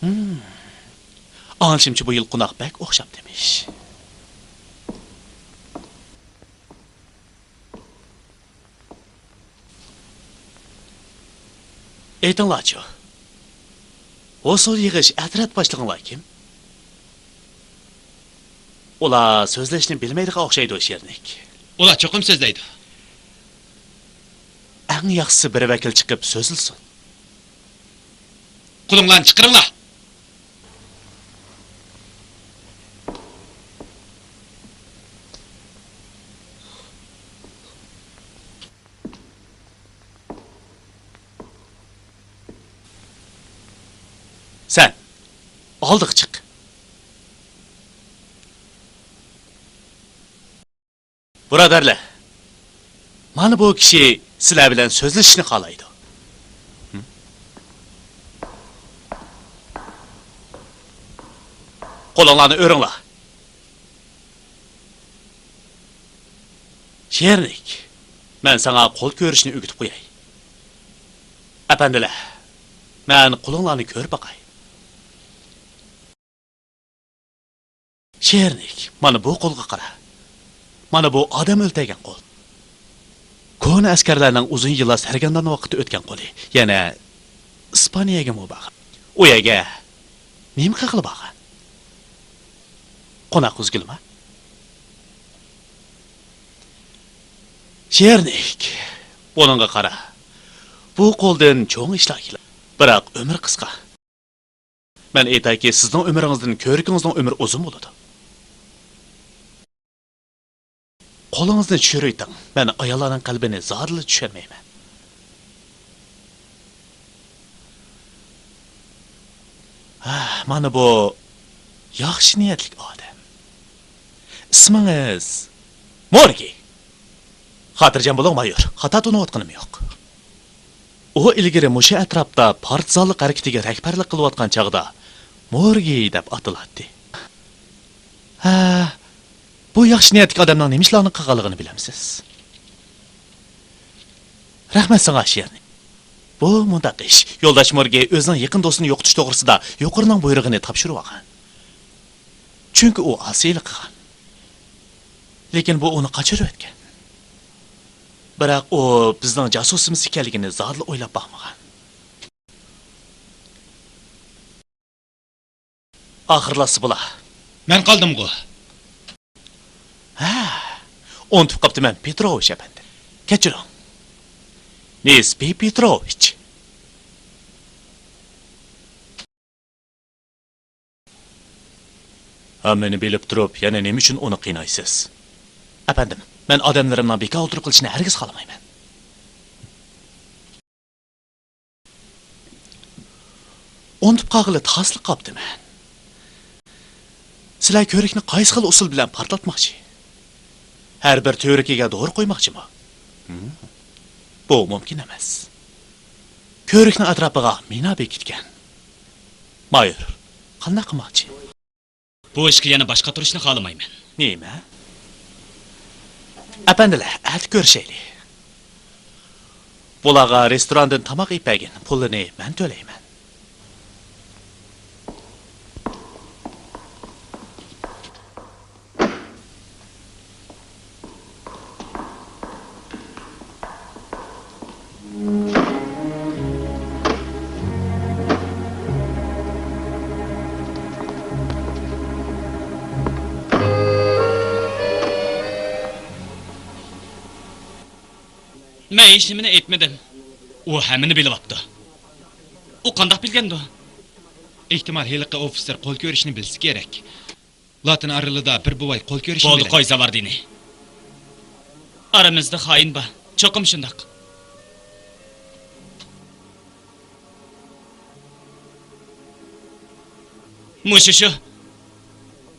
ھىم. ئاڭلىشىمچە، بۇ يىل قوناق بەك ئوخشاپتىمىش. ئېيتىڭلارچۇ، ھوسۇل يىغىش ئەترەت باشلىقىڭلار كىم؟ ئۇلار سۆزلەشنى بىلمەيدىغان ئوخشايدۇ، شېرنىك. ئۇلار چوقۇم سۆزلەيدۇ. ئەڭ ياخشىسى بىر ۋەكىل چىقىپ سۆزلىسۇن. قولۇڭلارنى چىقىرىڭلار! سەن ئالدىغا چىق. بۇرادەرلەر، مانا بۇ كىشى سىلەر بىلەن سۆزلىشىشنى خالايدۇ. قولۇڭلارنى ئۆرۈڭلار. شېرىنلىك، مەن ساڭا قول كۆرۈشنى ئۆگىتىپ قوياي. ئەپەندىلەر، مەن قولۇڭلارنى كۆرۈپ باقاي. شېرىنلىك، مانا بۇ قولغا قارا. مانا بۇ ئادەم ئۆلتۈرگەن قول. كونا ئەسكەرلەرنىڭ ئۇزۇن يىللار سەرگەردان ۋاقىتتا ئۆتكەن قولى. يەنە ئىسپانىيەگىمۇ بارغان. ئۇ يەرگە نېمە قىلغىلى بارغان؟ قوناق ئۈزگىلىما؟ شېرىنلىك، بۇنىڭغا قارا. بۇ قولدىن چوڭ ئىشلار كېلىدۇ. بىراق ئۆمۈر قىسقا. مەن ئېيتايكى، سىزنىڭ ئۆمرىڭىزدىن كۆۋرۈكىڭىزنىڭ ئۆمرى ئۇزۇن بولىدۇ. قولىڭىزنى چۈشۈرۈۋېتىڭ. مەن ئاياللارنىڭ قەلبىنى زادىلا چۈشەنمەيمەن. ھە، مانا بۇ ياخشى نىيەتلىك ئادەم. ئىسمىڭىز؟ مورگى. خاتىرجەم بولۇڭ، مايور. خاتا تونۇۋاتقىنىم يوق. ئۇ ئىلگىرى مۇشۇ ئەتراپتا پارتىزانلىق ھەرىكىتىگە رەھبەرلىك قىلىۋاتقان چاغدا مورگى دەپ ئاتىلاتتى. ھە، بۇ ياخشى نىيەتلىك ئادەمنىڭ نېمە ئىشلارنى قىلغانلىقىنى بىلەمسىز؟ رەھمەت ساڭا، شېرىن. بۇ مۇنداق ئىش. يولداش مورگى ئۆزىنىڭ يېقىن دوستىنى يوقىتىش توغرىسىدا يۇقىرىنىڭ بۇيرۇقىنى تاپشۇرۇۋالغان. چۈنكى ئۇ ئاسىيلىق قىلغان. لېكىن بۇ ئۇنى قاچۇرۇۋەتكەن. بىراق ئۇ بىزنىڭ جاسۇسىمىز ئىكەنلىكىنى زادىلا ئويلاپ باقمىغان. ئاخىرلاشسا بولا. مەن قالدىمغۇ؟ ھە، ئۇنتۇپ قاپتىمەن، پېتروۋىچ ئەپەندى. كەچۈرۈڭ. نېسپى پېتروۋىچ. ھەممىنى بىلىپ تۇرۇپ، يەنە نېمە ئۈچۈن ئۇنى قىينايسىز؟ ئەپەندىم، مەن ئادەملىرىمنىڭ بىكار ئولتۇرۇپ قېلىشىنى ھەرگىز خالىمايمەن. ئۇنتۇپ قالغىلى تاسلا قاپتىمەن. سىلەر كۆۋرۈكنى قايسى خىل ئۇسۇل بىلەن پارتلاتماقچى؟ ھەر بىر تۈۋرۈكىگە دورا قويماقچىمۇ؟ ھىم؟ بۇ مۇمكىن ئەمەس. كۆۋرۈكنىڭ ئەتراپىغا مىنا بېكىتكەن. مايور، قانداق قىلماقچى؟ بۇ ئىشقا يەنە باش قاتۇرۇشنى خالىمايمەن. نېمە؟ ئەپەندىلەر، ئەتە كۆرۈشەيلى. بۇلارغا رېستوراندىن تاماق ئېلىپ بەرگىن، پۇلىنى مەن تۆلەيمەن. مەن ھېچنېمىنى ئېيتمىدىم. ئۇ ھەممىنى بىلىۋاپتۇ. ئۇ قانداق بىلگەندۇ؟ ئېھتىمال، ھېلىقى ئوفىتسېر قول كۆرۈشنى بىلسە كېرەك. لاتىن ئارىلىدا بىر بوۋاي قول كۆرۈشنى بىلەتتى. بولدى، قوي زاۋاردىنى. ئارىمىزدا خائىن بار. چوقۇم شۇنداق. مۇشۇ شۇ.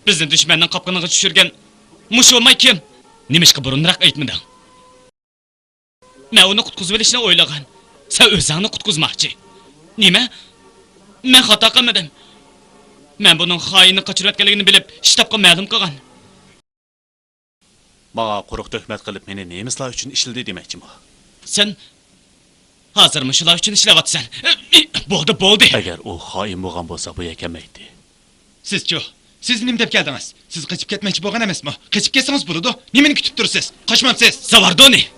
بىزنى دۈشمەننىڭ قاپقىنىغا چۈشۈرگەن مۇشۇ بوۋاي كىم؟ نېمىشقا بۇرۇنراق ئېيتمىدىڭ؟ مەن ئۇنى قۇتقۇزۇۋېلىشنى ئويلىغان. سەن ئۆزۈڭنى قۇتقۇزماقچى. نېمە؟ مەن خاتا قىلمىدىم. مەن بۇنىڭ خائىننى قاچۇرۇۋەتكەنلىكىنى بىلىپ، شتابقا مەلۇم قىلغان. ماڭا قۇرۇق تۆھمەت قىلىپ، مېنى نېمىسلار ئۈچۈن ئىشلىدى دېمەكچىمۇ؟ سەن ھازىرمۇ شۇلار ئۈچۈن ئىشلەۋاتىسەن. بولدى، بولدى. ئەگەر ئۇ خائىن بولغان بولسا، بۇ يەرگە كەلمەيتتى. سىزچۇ؟ سىز نېمە دەپ كەلدىڭىز؟ سىز قېچىپ كەتمەكچى بولغان ئەمەسمۇ؟ قېچىپ كەتسىڭىز بولىدۇ. نېمىنى كۈتۈپ تۇرىسىز؟ قاچمامسىز؟ زاۋاردونى!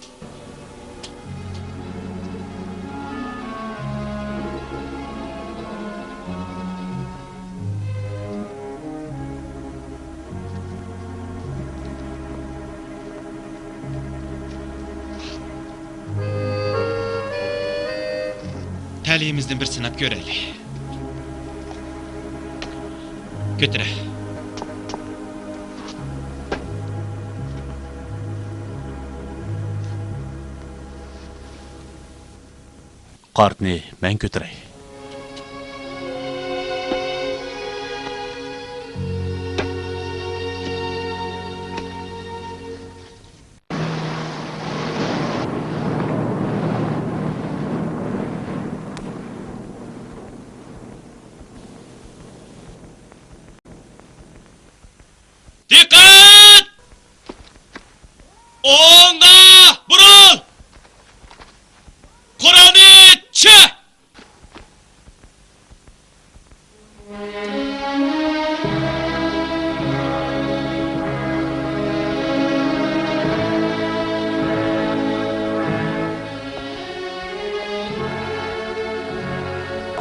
تەلىيىمىزنى بىر سىناپ كۆرەيلى. كۆتۈرە. قارتنى مەن كۆتۈرەي.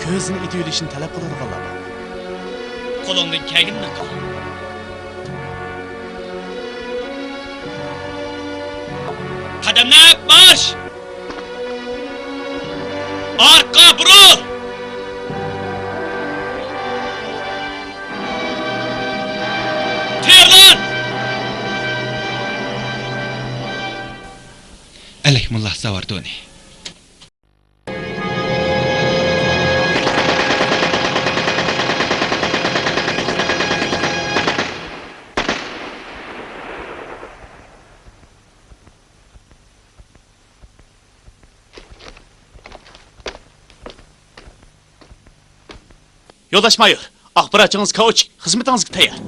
ئۆزىنى ئېتىۋېلىشنى تەلەپ قىلىدىغانلار بار. قولۇڭدىن كەلگىنىنى قىل. قەدەملەپ مارش! ئارقا بۇرۇل! تەييارلان! ئەلەيكۇمۇللا، ساۋاردۇنى. يولداش مايور، ئاخباراتچىڭىز كاۋچىك خىزمىتىڭىزگە تەييار.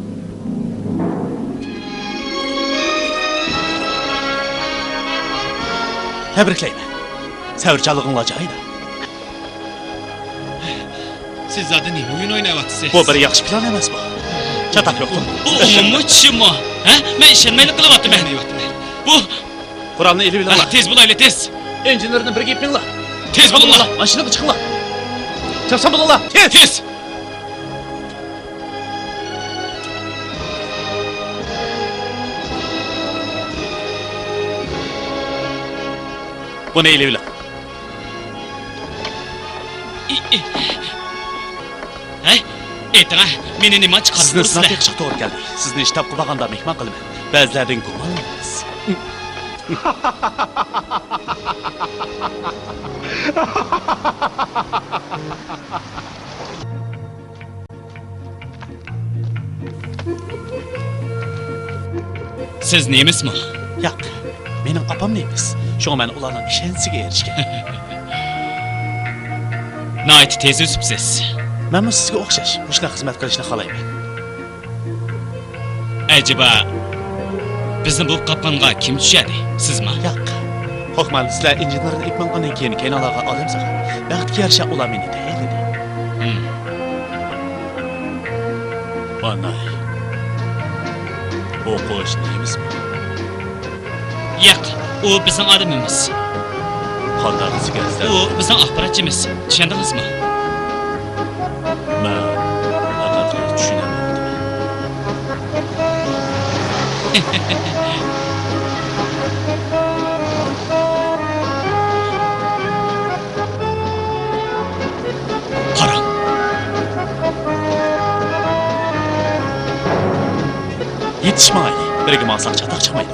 تەبرىكلەيمەن. سەۋرچانلىقىڭلار جايىدا. سىز زادى نېمە ئويۇن ئويناۋاتىسىز؟ بۇ بىر ياخشى پىلان ئەمەسمۇ؟ چاتاق يوقتۇ. بۇ ئومۇممۇ چۈشمۇ؟ ھە؟ مەن ئىشەنمەيلا قىلىۋاتىمەن. ئىشەنمەيۋاتىمەن. بۇ قورالنى ئېلىۋېلىڭلار. ھە، تېز بولايلى، تېز. ئىنژېنېرنى بىرگە ئېلىپ مېڭىڭلار. تېز بولۇڭلار. ماشىنىغا چىقىڭلار. چاپسان بولۇڭلار. تېز. تېز. بۇنى ئېلىۋېلىڭ. ھەي، ئېيتىڭە، مېنى نېمە چىقاردىڭىز؟ سىزنى سىناپ بېقىشقا توغرا كەلدى. سىزنى شتابقا بارغاندا مېھمان قىلىمەن. بەزىلەردىن گۇمانلىنىمىز. سىز نېمىسمۇ؟ ياق، مېنىڭ ئاپام نېمىس. شۇڭا مەن ئۇلارنىڭ ئىشەنچىسىگە ئېرىشكەن. ناھايىتى تېز ئۆسۈپسىز. مەنمۇ سىزگە ئوخشاش مۇشۇنداق خىزمەت قىلىشنى خالايمەن. ئەجەبا، بىزنى بۇ قاپقانغا كىم چۈشۈردى؟ سىزما؟ ياق. ھوكمان سىلەر ئىنژېنېرنى ئېلىپ ماڭغاندىن كېيىن، كەينىڭلارغا ئادەم سالغان. بەختكە يارىشا ئۇلار مېنى تەيىنلىدى. ھىم. مانا، ئوقۇش نېمىسىمۇ؟ ياق، ئۇ بىزنىڭ ئادىمىمىز. قانداق دېگەنسىلەر؟ ئۇ بىزنىڭ ئاخباراتچىمىز. چۈشەندىڭىزمۇ؟ مەن پەقەتلا چۈشىنەلمەپتىمەن. قاراڭ. يېتىش ماڭايلى، بىرگە ماڭساق چاتاق چىقمايدۇ.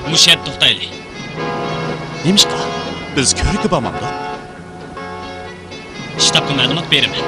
مۇشۇ يەردە توختايلى. نېمىشقا؟ بىز كۆۋرۈككە بارمامدۇق؟ شتابقا مەلۇمات بېرىمەن.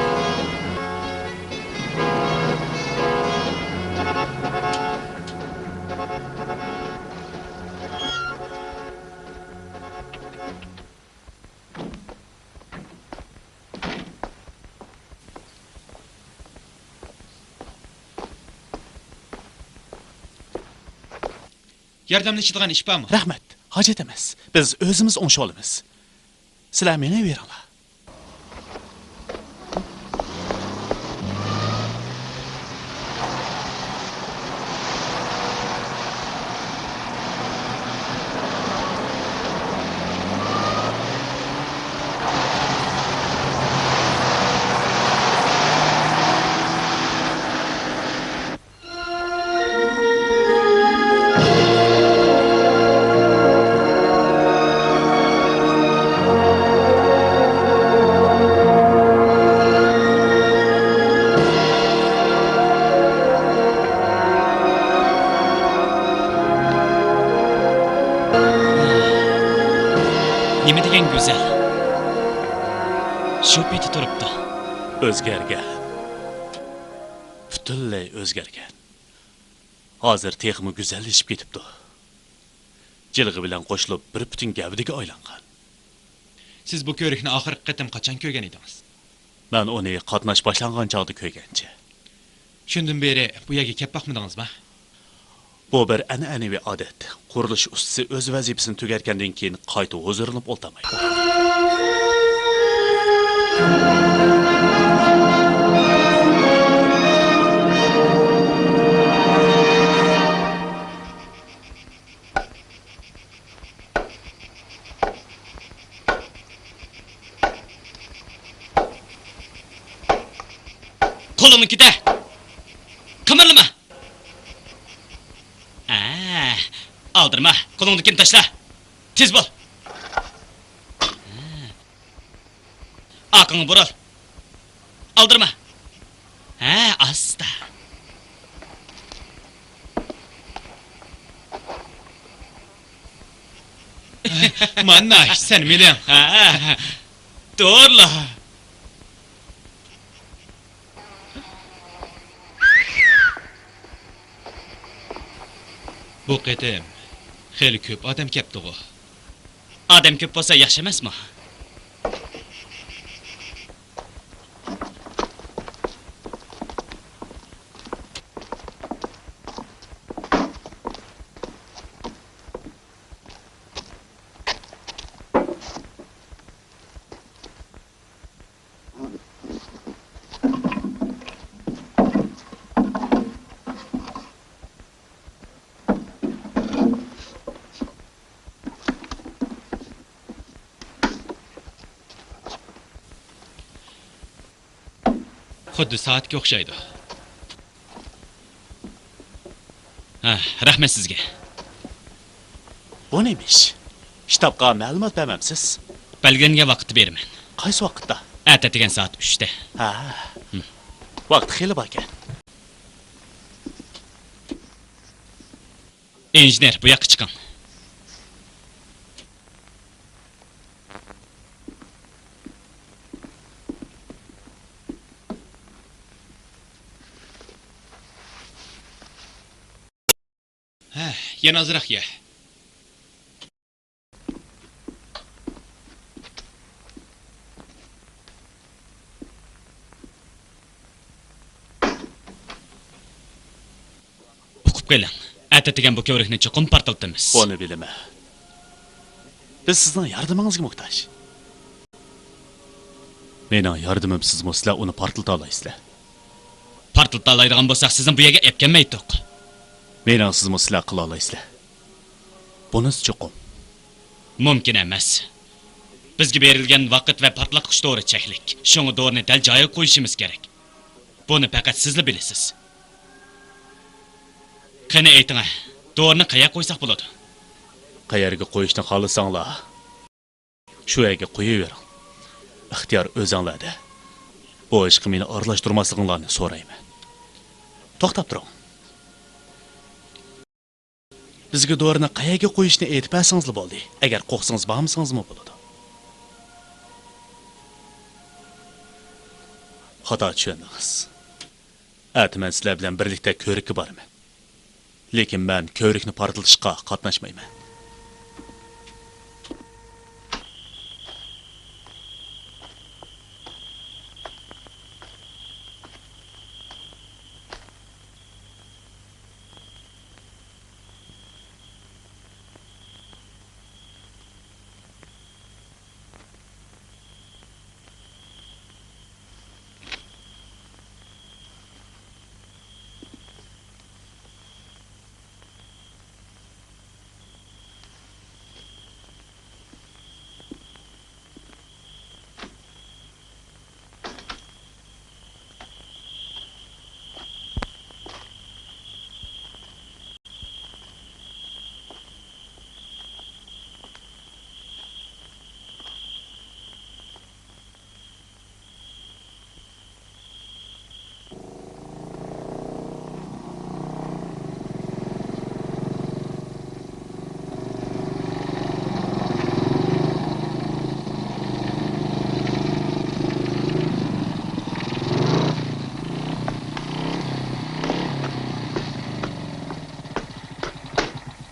ياردەملىشىدىغان ئىش بارمۇ؟ رەھمەت، ھاجەت ئەمەس. بىز ئۆزىمىز ئوڭشىۋالىمىز. سىلەر مېڭىۋېرىڭلار. نېمە دېگەن گۈزەل! شۇ پېتى تۇرۇپتۇ. ئۆزگەرگەن. پۈتۈنلەي ئۆزگەرگەن. ھازىر تېخىمۇ گۈزەللىشىپ كېتىپتۇ. جىلغا بىلەن قوشۇلۇپ بىر پۈتۈن گەۋدىگە ئايلانغان. سىز بۇ كۆۋرۈكنى ئاخىرقى قېتىم قاچان كۆرگەن ئىدىڭىز؟ مەن ئۇنى قاتناش باشلانغان چاغدا كۆرگەنچە. شۇندىن بېرى بۇ يەرگە كەپ باقمىدىڭىزمۇ؟ بۇ بىر ئەنئەنىۋى ئادەت. قۇرۇلۇش ئۇستىسى ئۆز ۋەزىپىسىنى تۈگەتكەندىن كېيىن قايتا ھۇزۇرلىنىپ ئولتۇرمايدۇ. قولۇڭنى كېتە! قىمىرلىما! ئە، ئالدىرىما، قولۇڭدىكىنى تاشلا! تېز بول! ئارقاڭغا بۇرۇل! ئالدىرىما! ھە، ئاستا! مانا، سەن مېنىڭ. ھە، توغرىلا. بۇ قېتىم خېلى كۆپ ئادەم كەپتىغۇ؟ ئادەم كۆپ بولسا ياخشى ئەمەسمۇ؟ خۇددى سائەتكە ئوخشايدۇ. ھە، رەھمەت سىزگە. بۇ نېمە ئىش؟ شتابقا مەلۇمات بەرمەمسىز؟ بەلگىلەنگەن ۋاقىتتا بېرىمەن. قايسى ۋاقىتتا؟ ئەتە دېگەن سائەت ئۈچتە. ھە. ھىم. ۋاقىت خېلى باركەن. ئىنژېنېر، بۇ ياققا چىقىڭ. ھە، يەنە ئازراق يە. ئۇقۇپ قېلىڭ، ئەتە دېگەن بۇ كۆۋرۈكنى چوقۇم پارتلىتىمىز. بۇنى بىلىمەن. بىز سىزنىڭ ياردىمىڭىزگە موھتاج. مېنىڭ ياردىمىمسىزمۇ سىلەر ئۇنى پارتلىتالايسىلەر. پارتلىتالايدىغان بولساق، سىزنى بۇ يەرگە ئەپ كەلمەيتتۇق. مېنىڭسىزمۇ سىلەر قىلالايسىلەر. بۇنىسى چوقۇم. مۇمكىن ئەمەس. بىزگە بېرىلگەن ۋاقىت ۋە پارتلاتقۇچ دورا چەكلىك. شۇڭا دورىنى دەل جايىغا قويۇشىمىز كېرەك. بۇنى پەقەت سىزلا بىلىسىز. قېنى ئېيتىڭە، دورىنى قەيەرگە قويساق بولىدۇ؟ قەيەرگە قويۇشنى خالىساڭلار، شۇ يەرگە قويۇۋېرىڭ. ئىختىيار ئۆزۈڭلەردە. بۇ ئىشقا مېنى ئارىلاشتۇرماسلىقىڭلارنى سورايمەن. توختاپ تۇرۇڭ. بىزگە دورىنى قەيەرگە قويۇشنى ئېيتىپ بەرسىڭىزلا بولدى. ئەگەر قورقسىڭىز بارمىسىڭىزمۇ بولىدۇ. خاتا چۈشەندىڭىز. ئەتە مەن سىلەر بىلەن بىرلىكتە كۆۋرۈككە بارىمەن. لېكىن مەن كۆۋرۈكنى پارتلىتىشقا قاتناشمايمەن.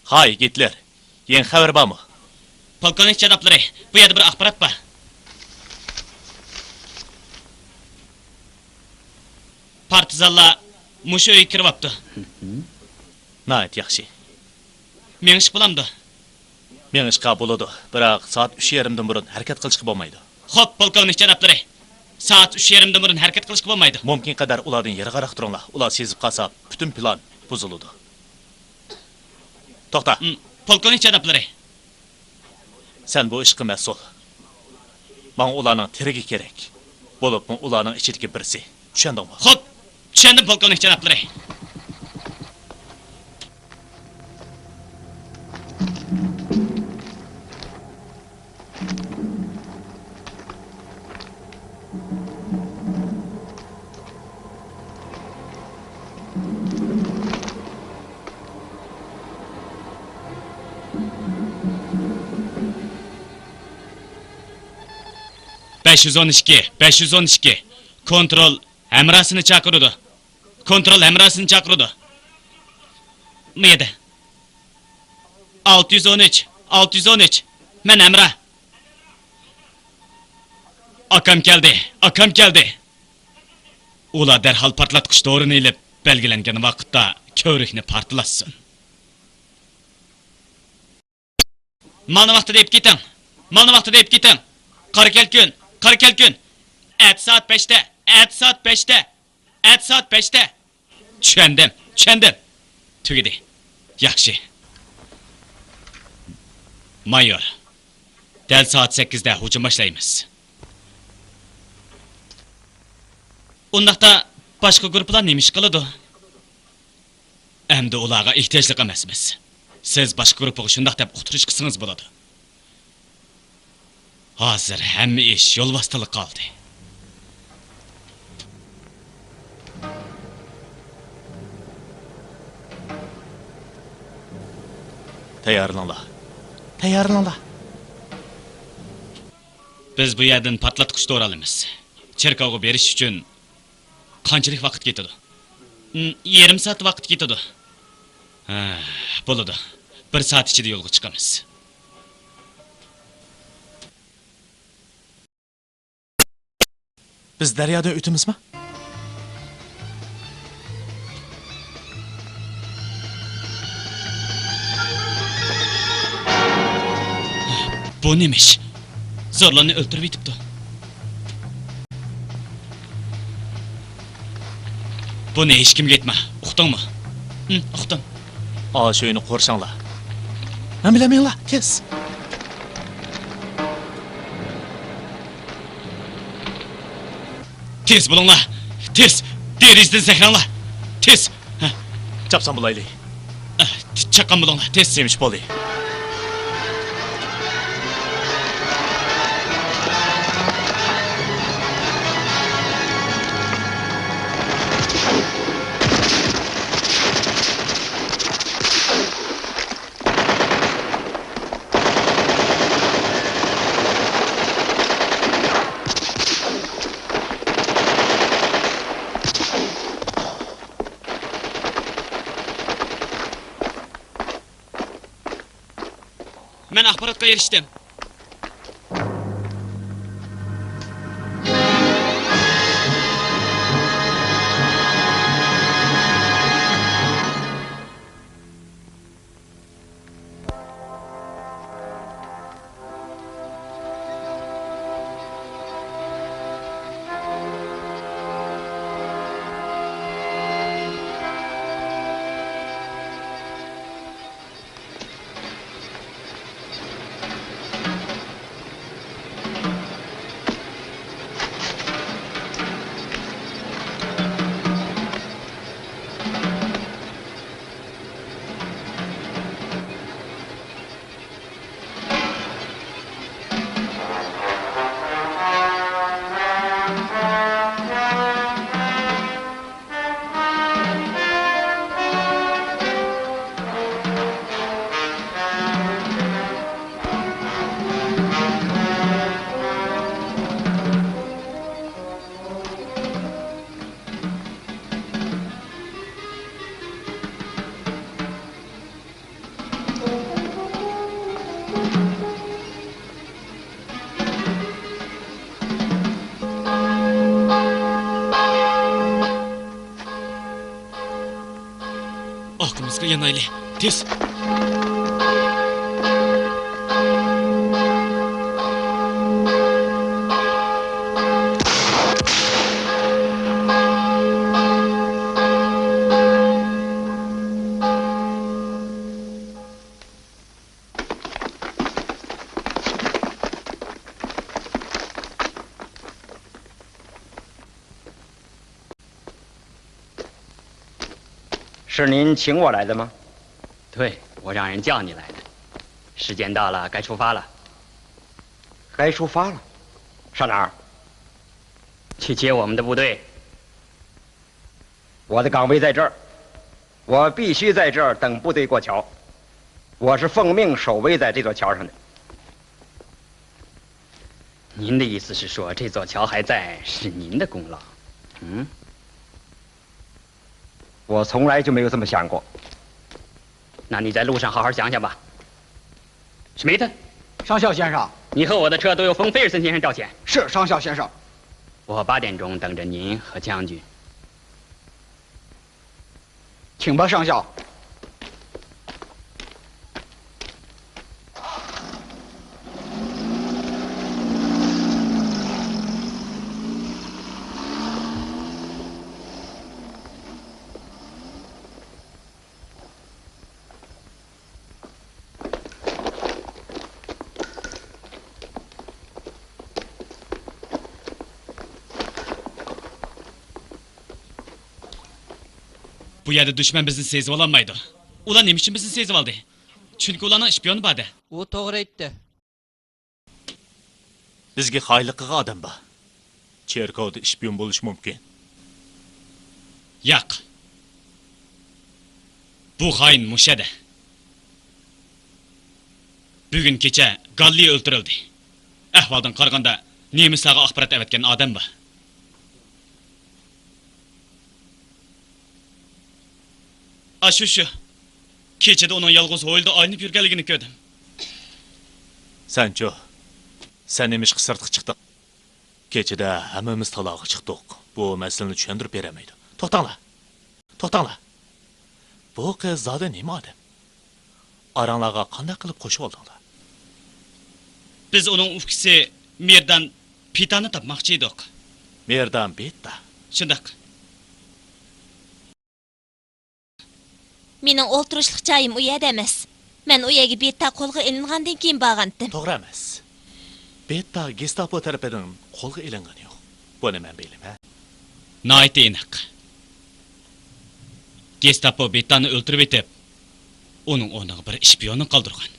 ھاي، گىتلېر. يېڭى خەۋەر بارمۇ؟ پولكوۋنىك جانابلىرى، بۇ يەردە بىر ئاخبارات بار. پارتىزانلار مۇشۇ ئۆيگە كىرىۋاپتۇ. ناھايىتى ياخشى. مېڭىشقا بولامدۇ؟ مېڭىشقا بولىدۇ، بىراق سائەت ئۈچ يېرىمدىن بۇرۇن ھەرىكەت قىلىشقا بولمايدۇ. خوپ، پولكوۋنىك جانابلىرى، سائەت ئۈچ يېرىمدىن بۇرۇن ھەرىكەت قىلىشقا بولمايدۇ. مۇمكىن قەدەر ئۇلاردىن يىراقراق تۇرۇڭلار، ئۇلار سېزىپ قالسا، پۈتۈن پىلان بۇزۇلىدۇ. توختا. م، پولكوۋنىك جانابلىرى. سەن بۇ ئىشقا مەسئۇل. ماڭا ئۇلارنىڭ تېرىكى كېرەك. بولۇپمۇ ئۇلارنىڭ ئىچىدىكى بىرسى. چۈشەندىڭمۇ؟ خوپ، چۈشەندىم، پولكوۋنىك جانابلىرى. بەش يۈز ئون ئىككى، بەش يۈز ئون ئىككى. كونترول ھەمراھسىنى چاقىرىدۇ. كونترول ھەمراھسىنى چاقىرىدۇ. مۇ يەردە. ئالتە يۈز ئون ئۈچ، ئالتە يۈز ئون ئۈچ. مەن ھەمراھ. ئاكام كەلدى، ئاكام كەلدى. ئۇلار دەرھال پارتلاتقۇچ دورىنى ئېلىپ، بەلگىلەنگەن ۋاقىتتا كۆۋرۈكنى پارتلاتسۇن. مانا ۋاقتىدا ئېلىپ كېتىڭ. مانا ۋاقتىدا ئېلىپ كېتىڭ. قارا كەلكۈن، قارا كەلكۈن. ئەتە سائەت بەشتە، ئەتە سائەت بەشتە، ئەتە سائەت بەشتە. چۈشەندىم، چۈشەندىم. تۈگىدى. ياخشى. مايور، دەل سائەت سەككىزدە ھۇجۇم باشلايمىز. ئۇنداقتا باشقا گۇرۇپپىلار نېمە ئىش قىلىدۇ؟ ئەمدى ئۇلارغا ئېھتىياجلىق ئەمەسمىز. سىز باشقا گۇرۇپپىغا شۇنداق دەپ ئۇقتۇرۇش قىلسىڭىز بولىدۇ. ھازىر ھەممە ئىش يول ۋاسىتىلىق قالدى. تەييارلىنىڭلار. تەييارلىنىڭلار. بىز بۇ يەردىن پارتلاتقۇچ دورا ئالىمىز. چېركاۋغا بېرىش ئۈچۈن قانچىلىك ۋاقىت كېتىدۇ؟ م، يېرىم سائەت ۋاقىت كېتىدۇ. ھە، بولىدۇ. بىر سائەت ئىچىدە يولغا چىقىمىز. بىز دەريادىن ئۆتىمىزما؟ بۇ نېمە ئىش؟ زورلارنى ئۆلتۈرۈۋېتىپتۇ. بۇنى ھېچكىمگە ئېيتما، ئۇقتۇڭمۇ؟ ھىم، ئۇقتۇم. ئاشۇ ئۆينى قورشاڭلار. مەن بىلەن مېڭىڭلار، تېز. تېز بولۇڭلار، تېز! دېرىزىدىن سەكرەڭلار، تېز! ھە. چاپسان بولايلى. ئە، چاققان بولۇڭلار، تېز! نېمە ئىش بولدى؟ مەن ئاخباراتقا ئېرىشتىم. يانايلى، تېز! 是您请我来的吗？对，我让人叫你来的。时间到了，该出发了。该出发了？上哪儿？去接我们的部队。我的岗位在这儿，我必须在这儿等部队过桥。我是奉命守卫在这座桥上的。您的意思是说，这座桥还在，是您的功劳？嗯？ 我从来就没有这么想过。那你在路上好好想想吧。史密特，上校先生。你和我的车都由冯菲尔森先生调遣。是，上校先生。我八点钟等着您和将军。请吧，上校。 بۇ يەردە دۈشمەن بىزنى سېزىۋالالمايدۇ. ئۇلار نېمە ئۈچۈن بىزنى سېزىۋالدى؟ چۈنكى ئۇلارنىڭ شپىيونى بار-دە. ئۇ توغرا ئېيتتى. بىزگە خائىنلىق قىلغان ئادەم بار. چېركاۋدا شپىيون بولۇشى مۇمكىن. ياق. بۇ خائىن مۇشۇ يەردە. بۈگۈن كېچە گاللى ئۆلتۈرۈلدى. ئەھۋالدىن قارىغاندا، نېمىسلارغا ئاخبارات ئەۋەتكەن ئادەم بار. ئاشۇ، شۇ. كېچىدە ئۇنىڭ يالغۇز ھويلىدا ئايلىنىپ يۈرگەنلىكىنى كۆردۈم. سەنچۇ؟ سەن نېمىشقا سىرتقا چىقتىڭ؟ كېچىدە ھەممىمىز تالاغا چىقتۇق. بۇ مەسىلىنى چۈشەندۈرۈپ بېرەلمەيدۇ. توختاڭلار! توختاڭلار! بۇ قىز زادى نېمە ئادەم؟ ئاراڭلارغا قانداق قىلىپ قوشۇۋالدىڭلار؟ بىز ئۇنىڭ ئۇكىسى مېردان پىتانى تاپماقچى ئىدۇق. مېردان بېتتا؟ شۇنداق. مېنىڭ ئولتۇرۇشلۇق جايىم ئۇ يەردە ئەمەس. مەن ئۇ يەرگە بېتتا قولغا ئېلىنغاندىن كېيىن بارغانتىم. توغرا ئەمەس. بېتتا گېستاپو تەرىپىدىن قولغا ئېلىنغىنى يوق. بۇنى مەن بىلىمەن. ناھايىتى ئېنىق. گېستاپو بېتتانى ئۆلتۈرۈۋېتىپ، ئۇنىڭ ئورنىغا بىر ئىشپىيوننى قالدۇرغان.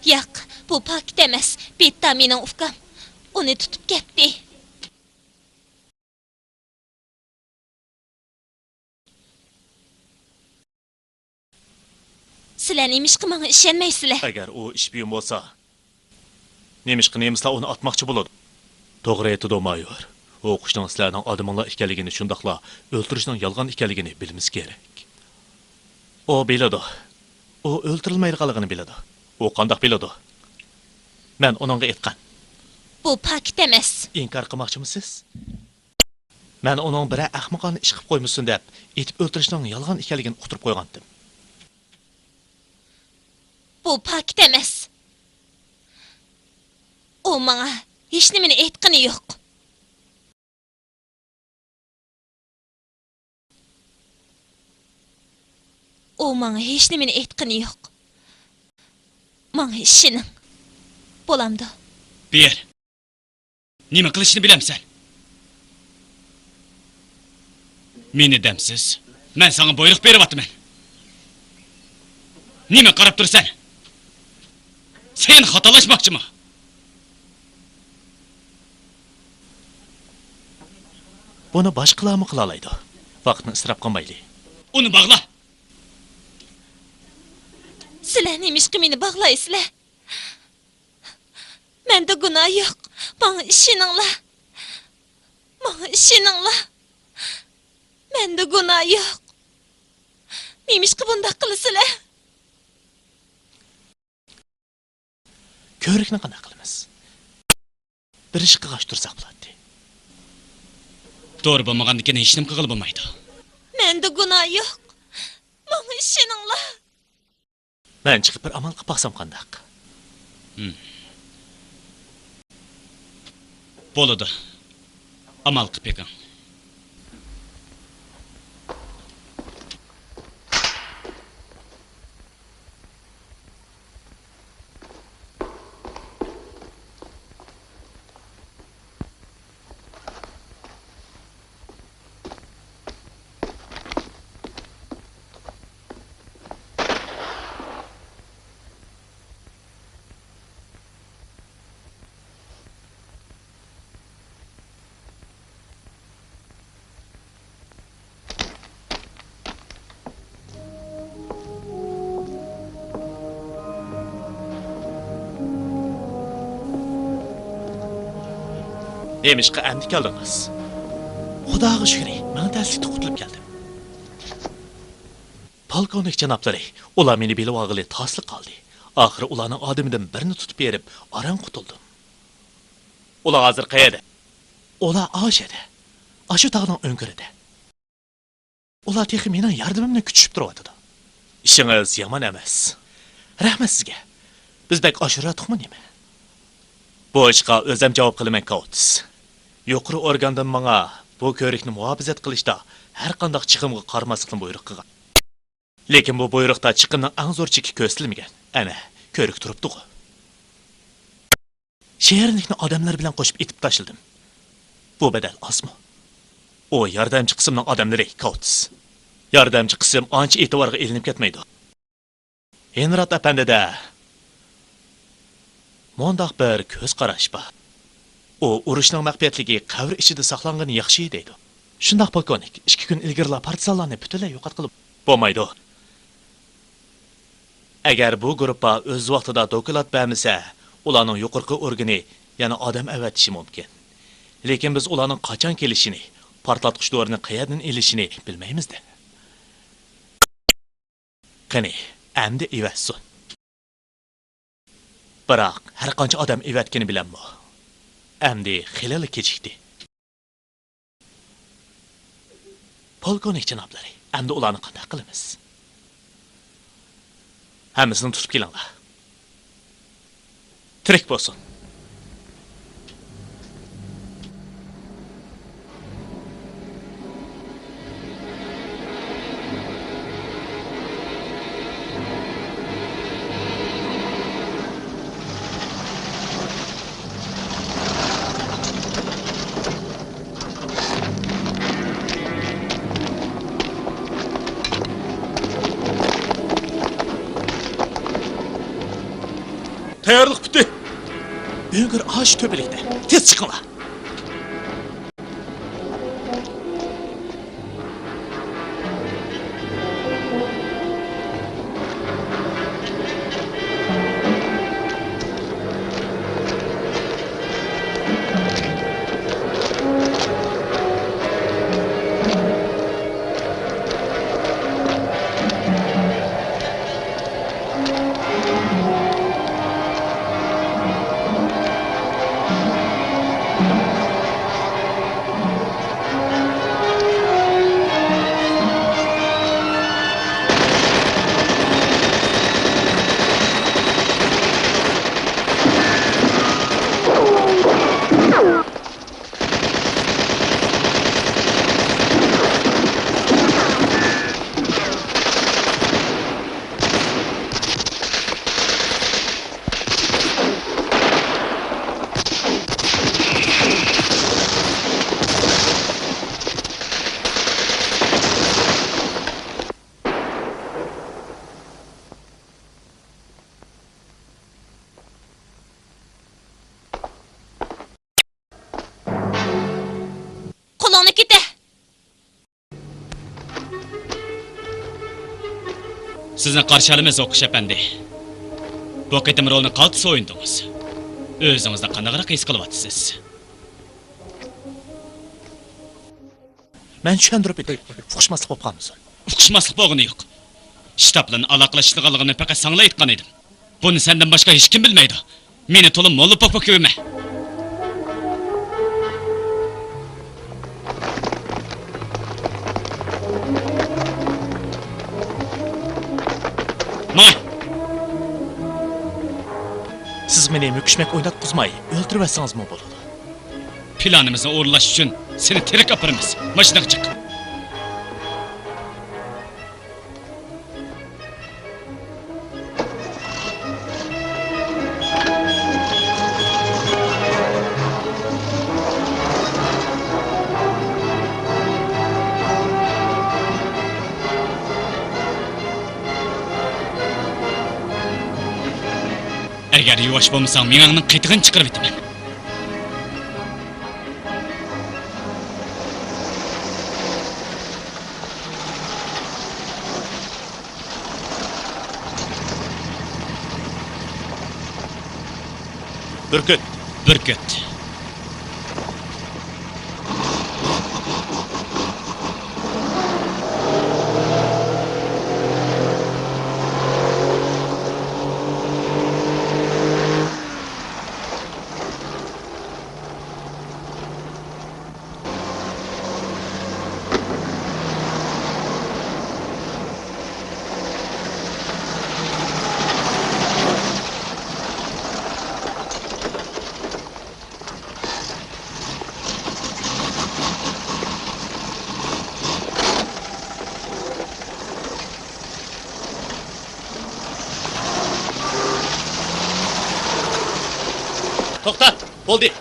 ياق، بۇ پاكىت ئەمەس. بېتتا مېنىڭ ئۇكام. ئۇنى تۇتۇپ كەتتى. سىلەر نېمىشقا ماڭا ئىشەنمەيسىلەر؟ ئەگەر ئۇ ئىشپىيون بولسا، نېمىشقا نېمىسلار ئۇنى ئاتماقچى بولىدۇ؟ توغرا ئېيتىدۇ، مايور. ئۇ قۇشنىڭ سىلەرنىڭ ئادىمىڭلار ئىكەنلىكىنى، شۇنداقلا ئۆلتۈرۈشنىڭ يالغان ئىكەنلىكىنى بىلمىسى كېرەك. ئۇ بىلىدۇ. ئۇ ئۆلتۈرۈلمەيدىغانلىقىنى بىلىدۇ. ئۇ قانداق بىلىدۇ؟ مەن ئۇنىڭغا ئېيتقان. بۇ پاكىت ئەمەس. ئىنكار قىلماقچىمۇسىز؟ مەن ئۇنىڭ بىرەر ئەخمىقانە ئىش قىلىپ قويمىسۇن دەپ، ئېتىپ ئۆلتۈرۈشنىڭ يالغان ئىكەنلىكىنى ئۇقتۇرۇپ قويغانتىم. بۇ پاكىت ئەمەس. ئۇ ماڭا ھېچنېمىنى ئېيتقىنى يوق. ئۇ ماڭا ھېچنېمىنى ئېيتقىنى يوق. ماڭا ئىشىنىڭ. بولامدۇ؟ بېرىل. نېمە قىلىشنى بىلەمسەن؟ مېنى دەمسىز. مەن ساڭا بۇيرۇق بېرىۋاتىمەن. نېمە قاراپ تۇرىسەن؟ سەن خاتالاشماقچىمۇ؟ بۇنى باشقىلارمۇ قىلالايدۇ. ۋاقىتنى ئىسراپ قىلمايلى. ئۇنى باغلا! سىلەر نېمىشقا مېنى باغلايسىلەر؟ مەندە گۇناھ يوق. ماڭا ئىشىنىڭلار. ماڭا ئىشىنىڭلار. مەندە گۇناھ يوق. نېمىشقا بۇنداق قىلىسىلەر؟ كۆۋرۈكنى قانداق قىلىمىز؟ بىر ئىش قىلغاچ تۇرساق بولاتتى. دورا بولمىغاندىكىن ھېچنېمە قىلغىلى بولمايدۇ. مەندە گۇناھ يوق. ماڭا مەن چىقىپ بىر ئامال قىلىپ باقسام قانداق؟ ھىم. بولىدۇ. ئامال قىلىپ بېقىڭ. نېمىشقا ئەمدى كەلدىڭىز؟ خۇداغا شۈكرى، مەن تەسلىكتە قۇتۇلۇپ كەلدىم. پولكوۋنىك جانابلىرى، ئۇلار مېنى بېلىۋالغىلى تاسلا قالدى. ئاخىرى ئۇلارنىڭ ئادىمىدىن بىرنى تۇتۇپ بېرىپ، ئاران قۇتۇلدۇم. ئۇلار ھازىر قەيەردە؟ ئۇلار ئاشۇ يەردە. ئاشۇ تاغنىڭ ئۆڭكۈرىدە. ئۇلار تېخى مېنىڭ ياردىمىمنى كۈتۈشۈپ تۇرۇۋاتىدۇ. ئىشىڭىز يامان ئەمەس. رەھمەت سىزگە. بىز بەك ئاشۇرۇۋاتتۇقمۇ نېمە؟ بۇ ئىشقا ئۆزۈم جاۋاب قىلىمەن، كاۋتىس. يۇقىرى ئورگاندىن ماڭا بۇ كۆۋرۈكنى مۇھاپىزەت قىلىشتا ھەر قانداق چىقىمغا قارىماسلىقنى بۇيرۇق قىلغان. لېكىن بۇ بۇيرۇقتا چىقىمنىڭ ئەڭ زور چېكى كۆرسىتىلمىگەن. ئەنە، كۆرۈك تۇرۇپتۇغۇ. شېرىكلىكنى ئادەملەر بىلەن قوشۇپ ئېتىپ تاشلىدىم. بۇ بەدەل ئازمۇ؟ ئۇ ياردەمچى قىسىمنىڭ ئادەملىرى، كاۋتىس. ياردەمچى قىسىم ئانچە ئېتىبارغا ئېلىنىپ كەتمەيدۇ. ھېنراد ئەپەندىدە مۇنداق بىر كۆز قاراش بار. ئۇ ئۇرۇشنىڭ مەخپىيەتلىكى قەبرە ئىچىدە ساقلانغىنى ياخشى دەيدۇ. شۇنداق، پولكوۋنىك، ئىككى كۈن ئىلگىرىلا پارتىزانلارنى پۈتۈنلەي يوقاتقىلى بولمايدۇ. ئەگەر بۇ گۇرۇپپا ئۆز ۋاقتىدا دوكلات بەرمىسە، ئۇلارنىڭ يۇقىرىقى ئورگىنى يەنە ئادەم ئەۋەتىشى مۇمكىن. لېكىن بىز ئۇلارنىڭ قاچان كېلىشىنى، پارتلاتقۇچ دورىنى قەيەردىن ئېلىشىنى بىلمەيمىز-دە. قېنى، ئەمدى ئېۋەتسۇن. بىراق، ھەر قانچە ئادەم ئېۋەتكىنى بىلەنمۇ، ئەمدى خېلىلا كېچىكتى. پولكوۋنىك جانابلىرى، ئەمدى ئۇلارنى قانداق قىلىمىز؟ ھەممىسىنى تۇتۇپ كېلىڭلار. تىرىك بولسۇن. تەييارلىق پۈتتى. ئۆڭكۈر ئاشۇ تۆپىلىكتە. تېز چىقىڭلار. قولۇڭنى كېتە! سىزنى قارشى ئالىمىز، ئوقۇش ئەپەندى. بۇ قېتىم رولنى قالتىس ئوينىدىڭىز. ئۆزىڭىزنى قانداقراق ھېس قىلىۋاتىسىز؟ مەن چۈشەندۈرۈپ ئۆتەي، ئۇقۇشماسلىق بولۇپ قالمىسۇن. ئۇقۇشماسلىق بولغىنى يوق. شتاب بىلەن ئالاقىلىشىدىغانلىقىنى پەقەت ساڭىلا ئېيتقان ئىدىم. بۇنى سەندىن باشقا ھېچكىم بىلمەيدۇ. مېنى تولا موللا پوك پوك كۆرمە. ماڭاي! سىز مېنى مۈكۈشمەك ئويناتقۇزماي، ئۆلتۈرۈۋەتسىڭىزمۇ بولىدۇ. پىلانىمىزنى ئورۇنلاش ئۈچۈن سېنى تىرىك ئاپىرىمىز. ماشىنىغا چىق. ئەگەر يۇۋاش بولمىساڭ، مېڭەڭنىڭ قېتىغىنى چىقىرىۋېتىمەن. بۈركۈت. بۈركۈت. توختات! بولدى!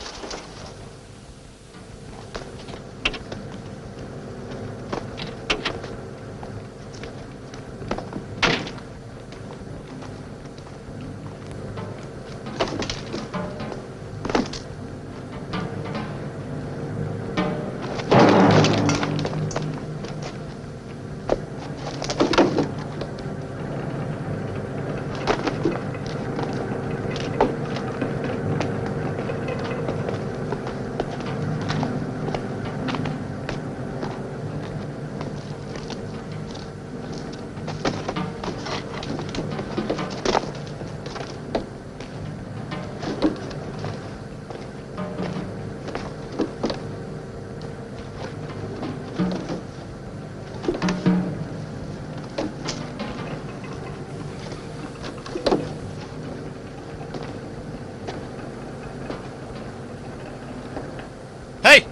ھەي!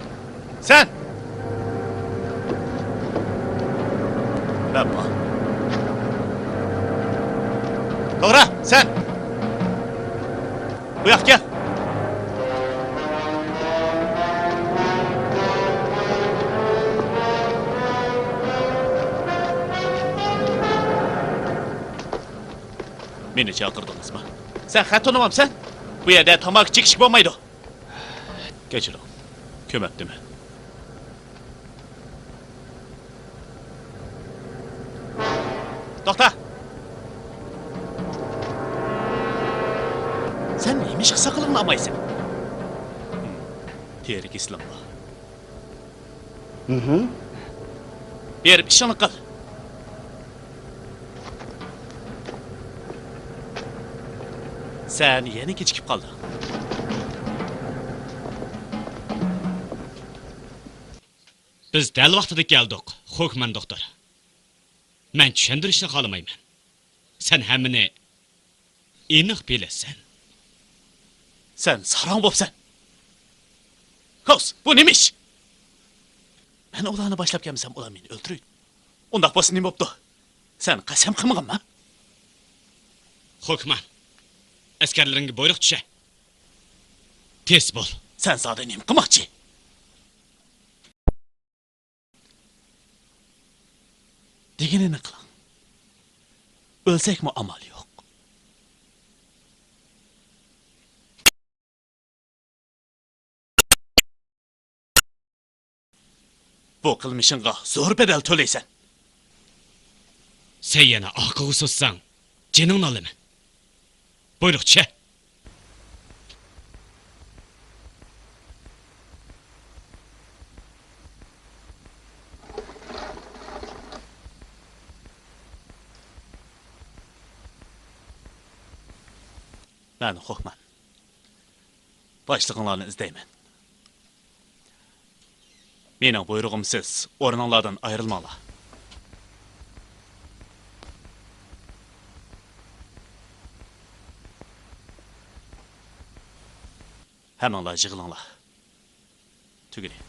سەن! مەن بار. توغرا، سەن! بۇ ياققا كەل! مېنى چاقىردىڭىزمۇ؟ سەن خەت تونۇمامسەن؟ بۇ يەردە تاماكا چېكىشكە بولمايدۇ. كەچۈرۈڭ، كۆمەپتىمەن. توختا! سەن نېمىشقا ساقىلىڭنى ئالمايسەن؟ تېرە كېسىلىڭ بار. بېرىپ ئىشىڭنى قىل. سەن يەنە كېچىكىپ قالدىڭ. بىز دەل ۋاقتىدا كەلدۇق، خوكمان دوختۇر. مەن چۈشەندۈرۈشنى خالىمايمەن. سەن ھەممىنى ئېنىق بىلىسەن. سەن ساراڭ بوپسەن. كوس، بۇ نېمە ئىش؟ مەن ئۇلارنى باشلاپ كەلمىسەم، ئۇلار مېنى ئۆلتۈرىدۇ. ئۇنداق بولسا نېمە بوپتۇ؟ سەن قەسەم قىلمىغانما؟ خوكمان، ئەسكەرلىرىڭگە بۇيرۇق چۈشە. تېز بول. سەن زادى نېمە قىلماقچى؟ دېگىنىنى قىلىڭ. ئۆلسەكمۇ ئامال يوق. بۇ قىلمىشىڭغا زور بەدەل تۆلەيسەن. سەن يەنە ئارقىغا سوزساڭ، جېنىڭنى ئالىمەن. بۇيرۇق چۈشە. مەن خوكمان. باشلىقىڭلارنى ئىزدەيمەن. مېنىڭ بۇيرۇغۇمسىز ئورنۇڭلاردىن ئايرىلماڭلار. ھەممىڭلار يىغىلىڭلار. تۈگىدى.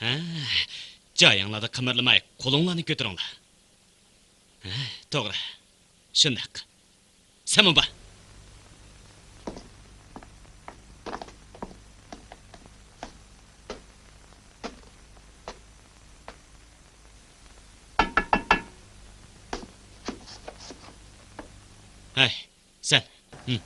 ھە، جايىڭلاردا قىمىرلىماي، قولۇڭلارنى كۆتۈرۈڭلار. ھە، توغرا. شۇنداق. سەنمۇ بار. ھەي، سەن. ھىم.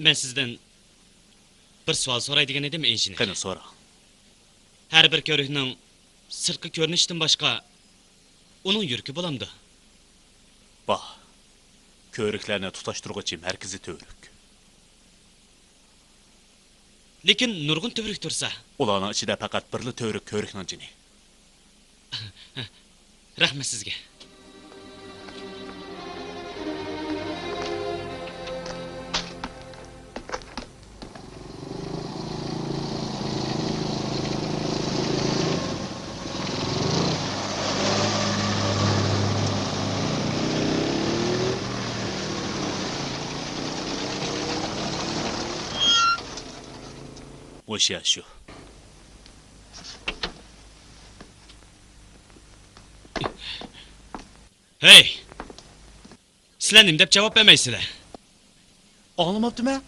مەن سىزدىن بىر سوئال سوراي دېگەن ئىدىم، ئىنژېنېر. قېنى، سورا. ھەر بىر كۆۋرۈكنىڭ سىرتقى كۆرۈنۈشىدىن باشقا، ئۇنىڭ يۈرىكى بولامدۇ؟ بار. كۆۋرۈكلەرنى تۇتاشتۇرغۇچى مەركىزىي تۈۋرۈك. لېكىن نۇرغۇن تۈۋرۈك تۇرسا؟ ئۇلارنىڭ ئىچىدە پەقەت بىرلا تۈۋرۈك كۆۋرۈكنىڭ جېنى. رەھمەت سىزگە. مۇشۇ يەر شۇ. ھەي! سىلەر نېمە دەپ جاۋاب بەرمەيسىلەر؟ ئاڭلىماپتىمەن.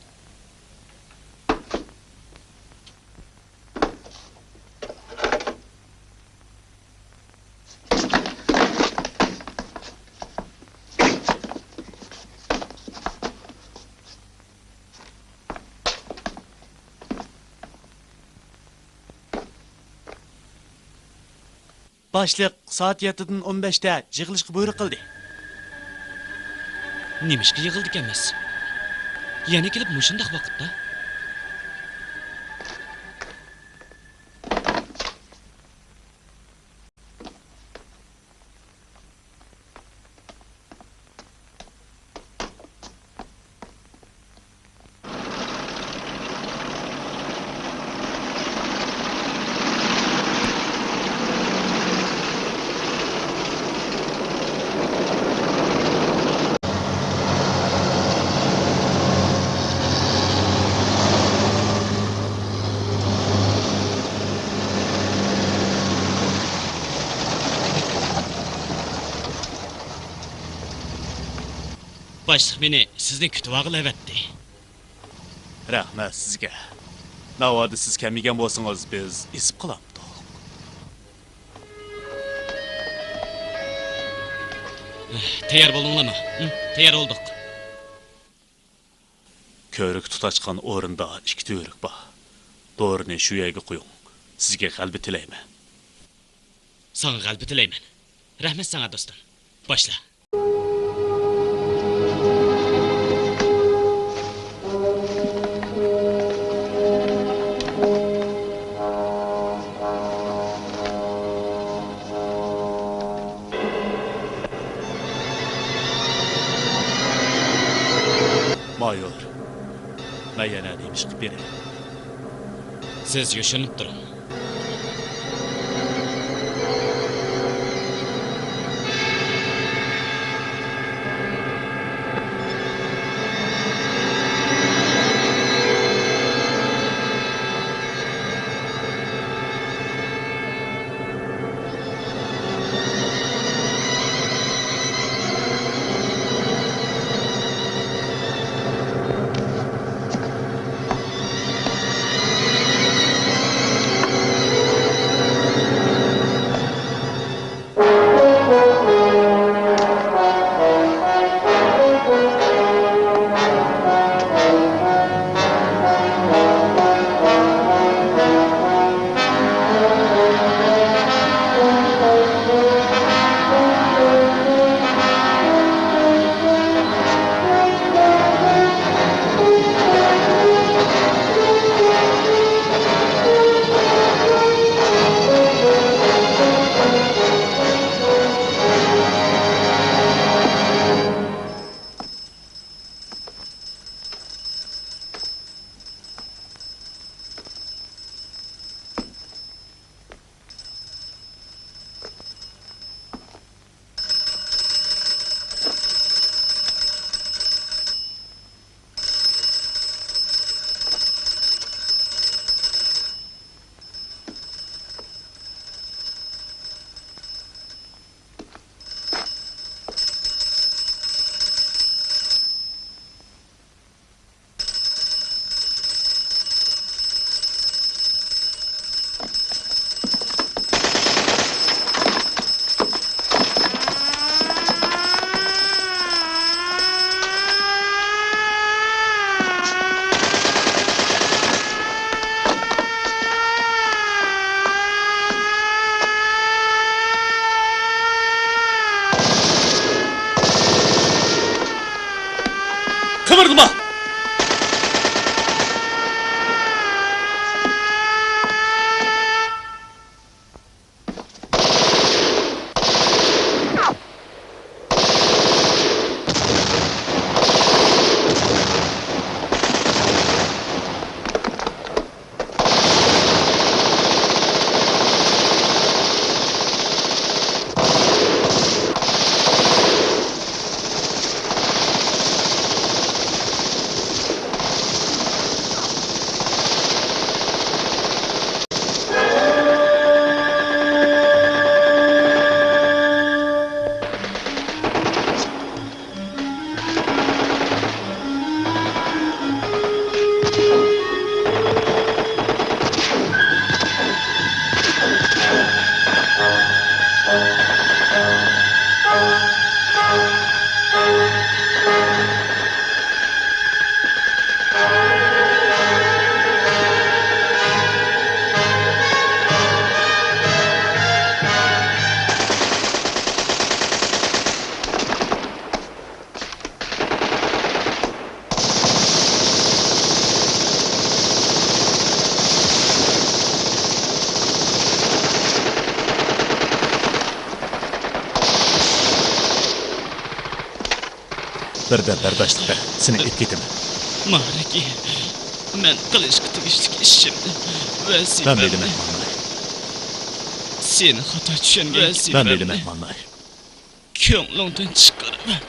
باشلىق سائەت يەتتىدىن ئون بەشتە يىغىلىشقا بۇيرۇق قىلدى. نېمىشقا يىغىلدىكەنمىز؟ يەنە كېلىپ مۇشۇنداق ۋاقىتتا؟ باشلىق مېنى سىزنى كۈتۈۋالغىلى ئەۋەتتى. رەھمەت سىزگە. ناۋادا سىز كەلمىگەن بولسىڭىز، بىز ئېزىپ قالامتۇق. تەييار بولدۇڭلارمۇ؟ ھىم، تەييار بولدۇق. كۆۋرۈك تۇتاشقان ئورۇندا ئىككى تۈۋرۈك بار. دورىنى شۇ يەرگە قويۇڭ. سىزگە غەلىبە تىلەيمەن. ساڭا غەلىبە تىلەيمەن. رەھمەت ساڭا، دوستۇم. باشلا. مايور، مەن يەنە نېمە ئىش قىلىپ بېرەي؟ سىز يوشۇرۇنۇپ تۇرۇڭ. بىردەم بەرداشلىق بەر، سېنى ئېلىپ كېتىمەن. ماھرىكى، مەن قىلىشقا تېگىشلىك ئىشىمنى، ۋەزىپەمنى، مەن بىلىمەن، مانا. سېنى خاتا چۈشەنگەن، مەن بىلىمەن، مانا. كۆڭلۈڭدىن چىقىرىۋەت.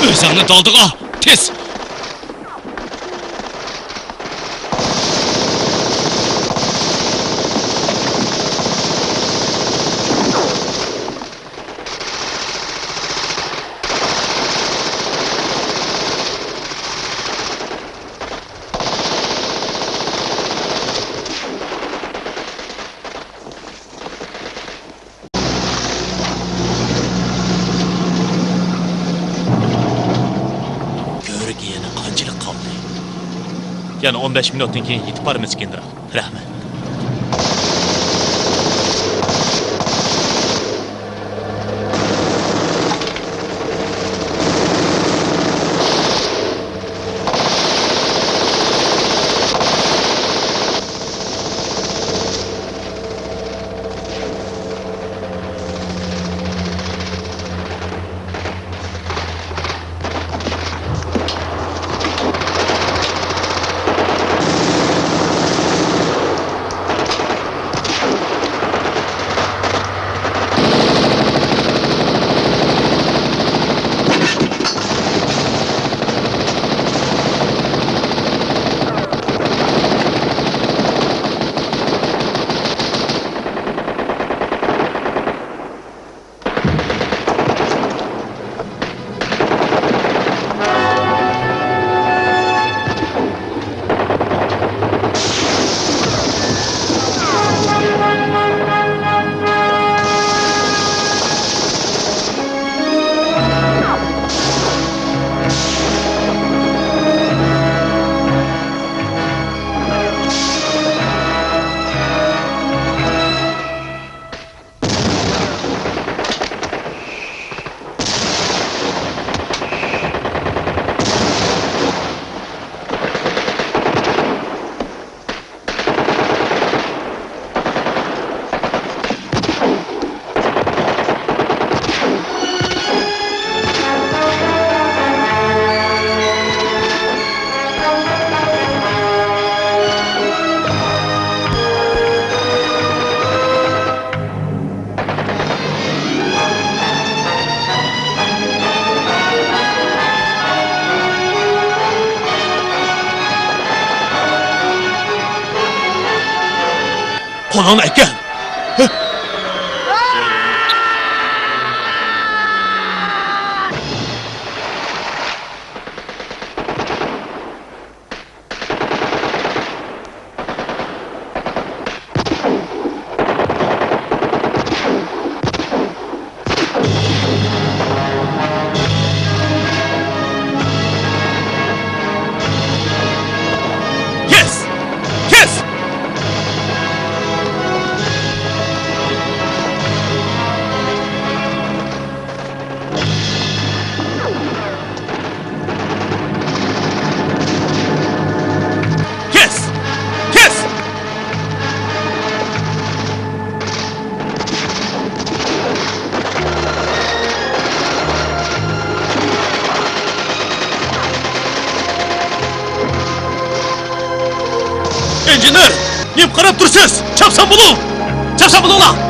ئۆزۈڭنى دالدىغا، تېز! كۆۋرۈككە يەنە قانچىلىك قالدى؟ يەنە ئون بەش مىنۇتتىن كېيىن يېتىپ بارىمىز، گېنېرال. رەھمەت. قولۇڭنى ئەكەل! كېس! كېس! تۇرىسىز! چاپسان بولۇڭ! چاپسان بولۇڭلار!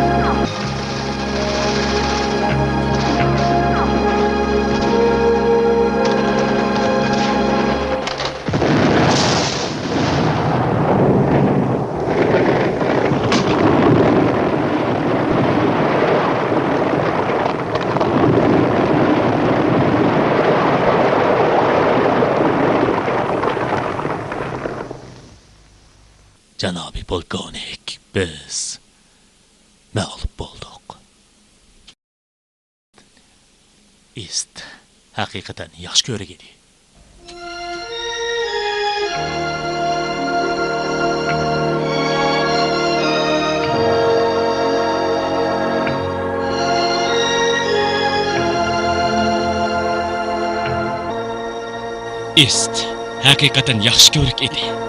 جانابىي پولكوۋنىك، بىز مەغلۇپ بولدۇق. ئىست ھەقىقەتەن ياخشى كۆرۈك ئىدى. ئىست ھەقىقەتەن ياخشى كۆرۈك ئىدى.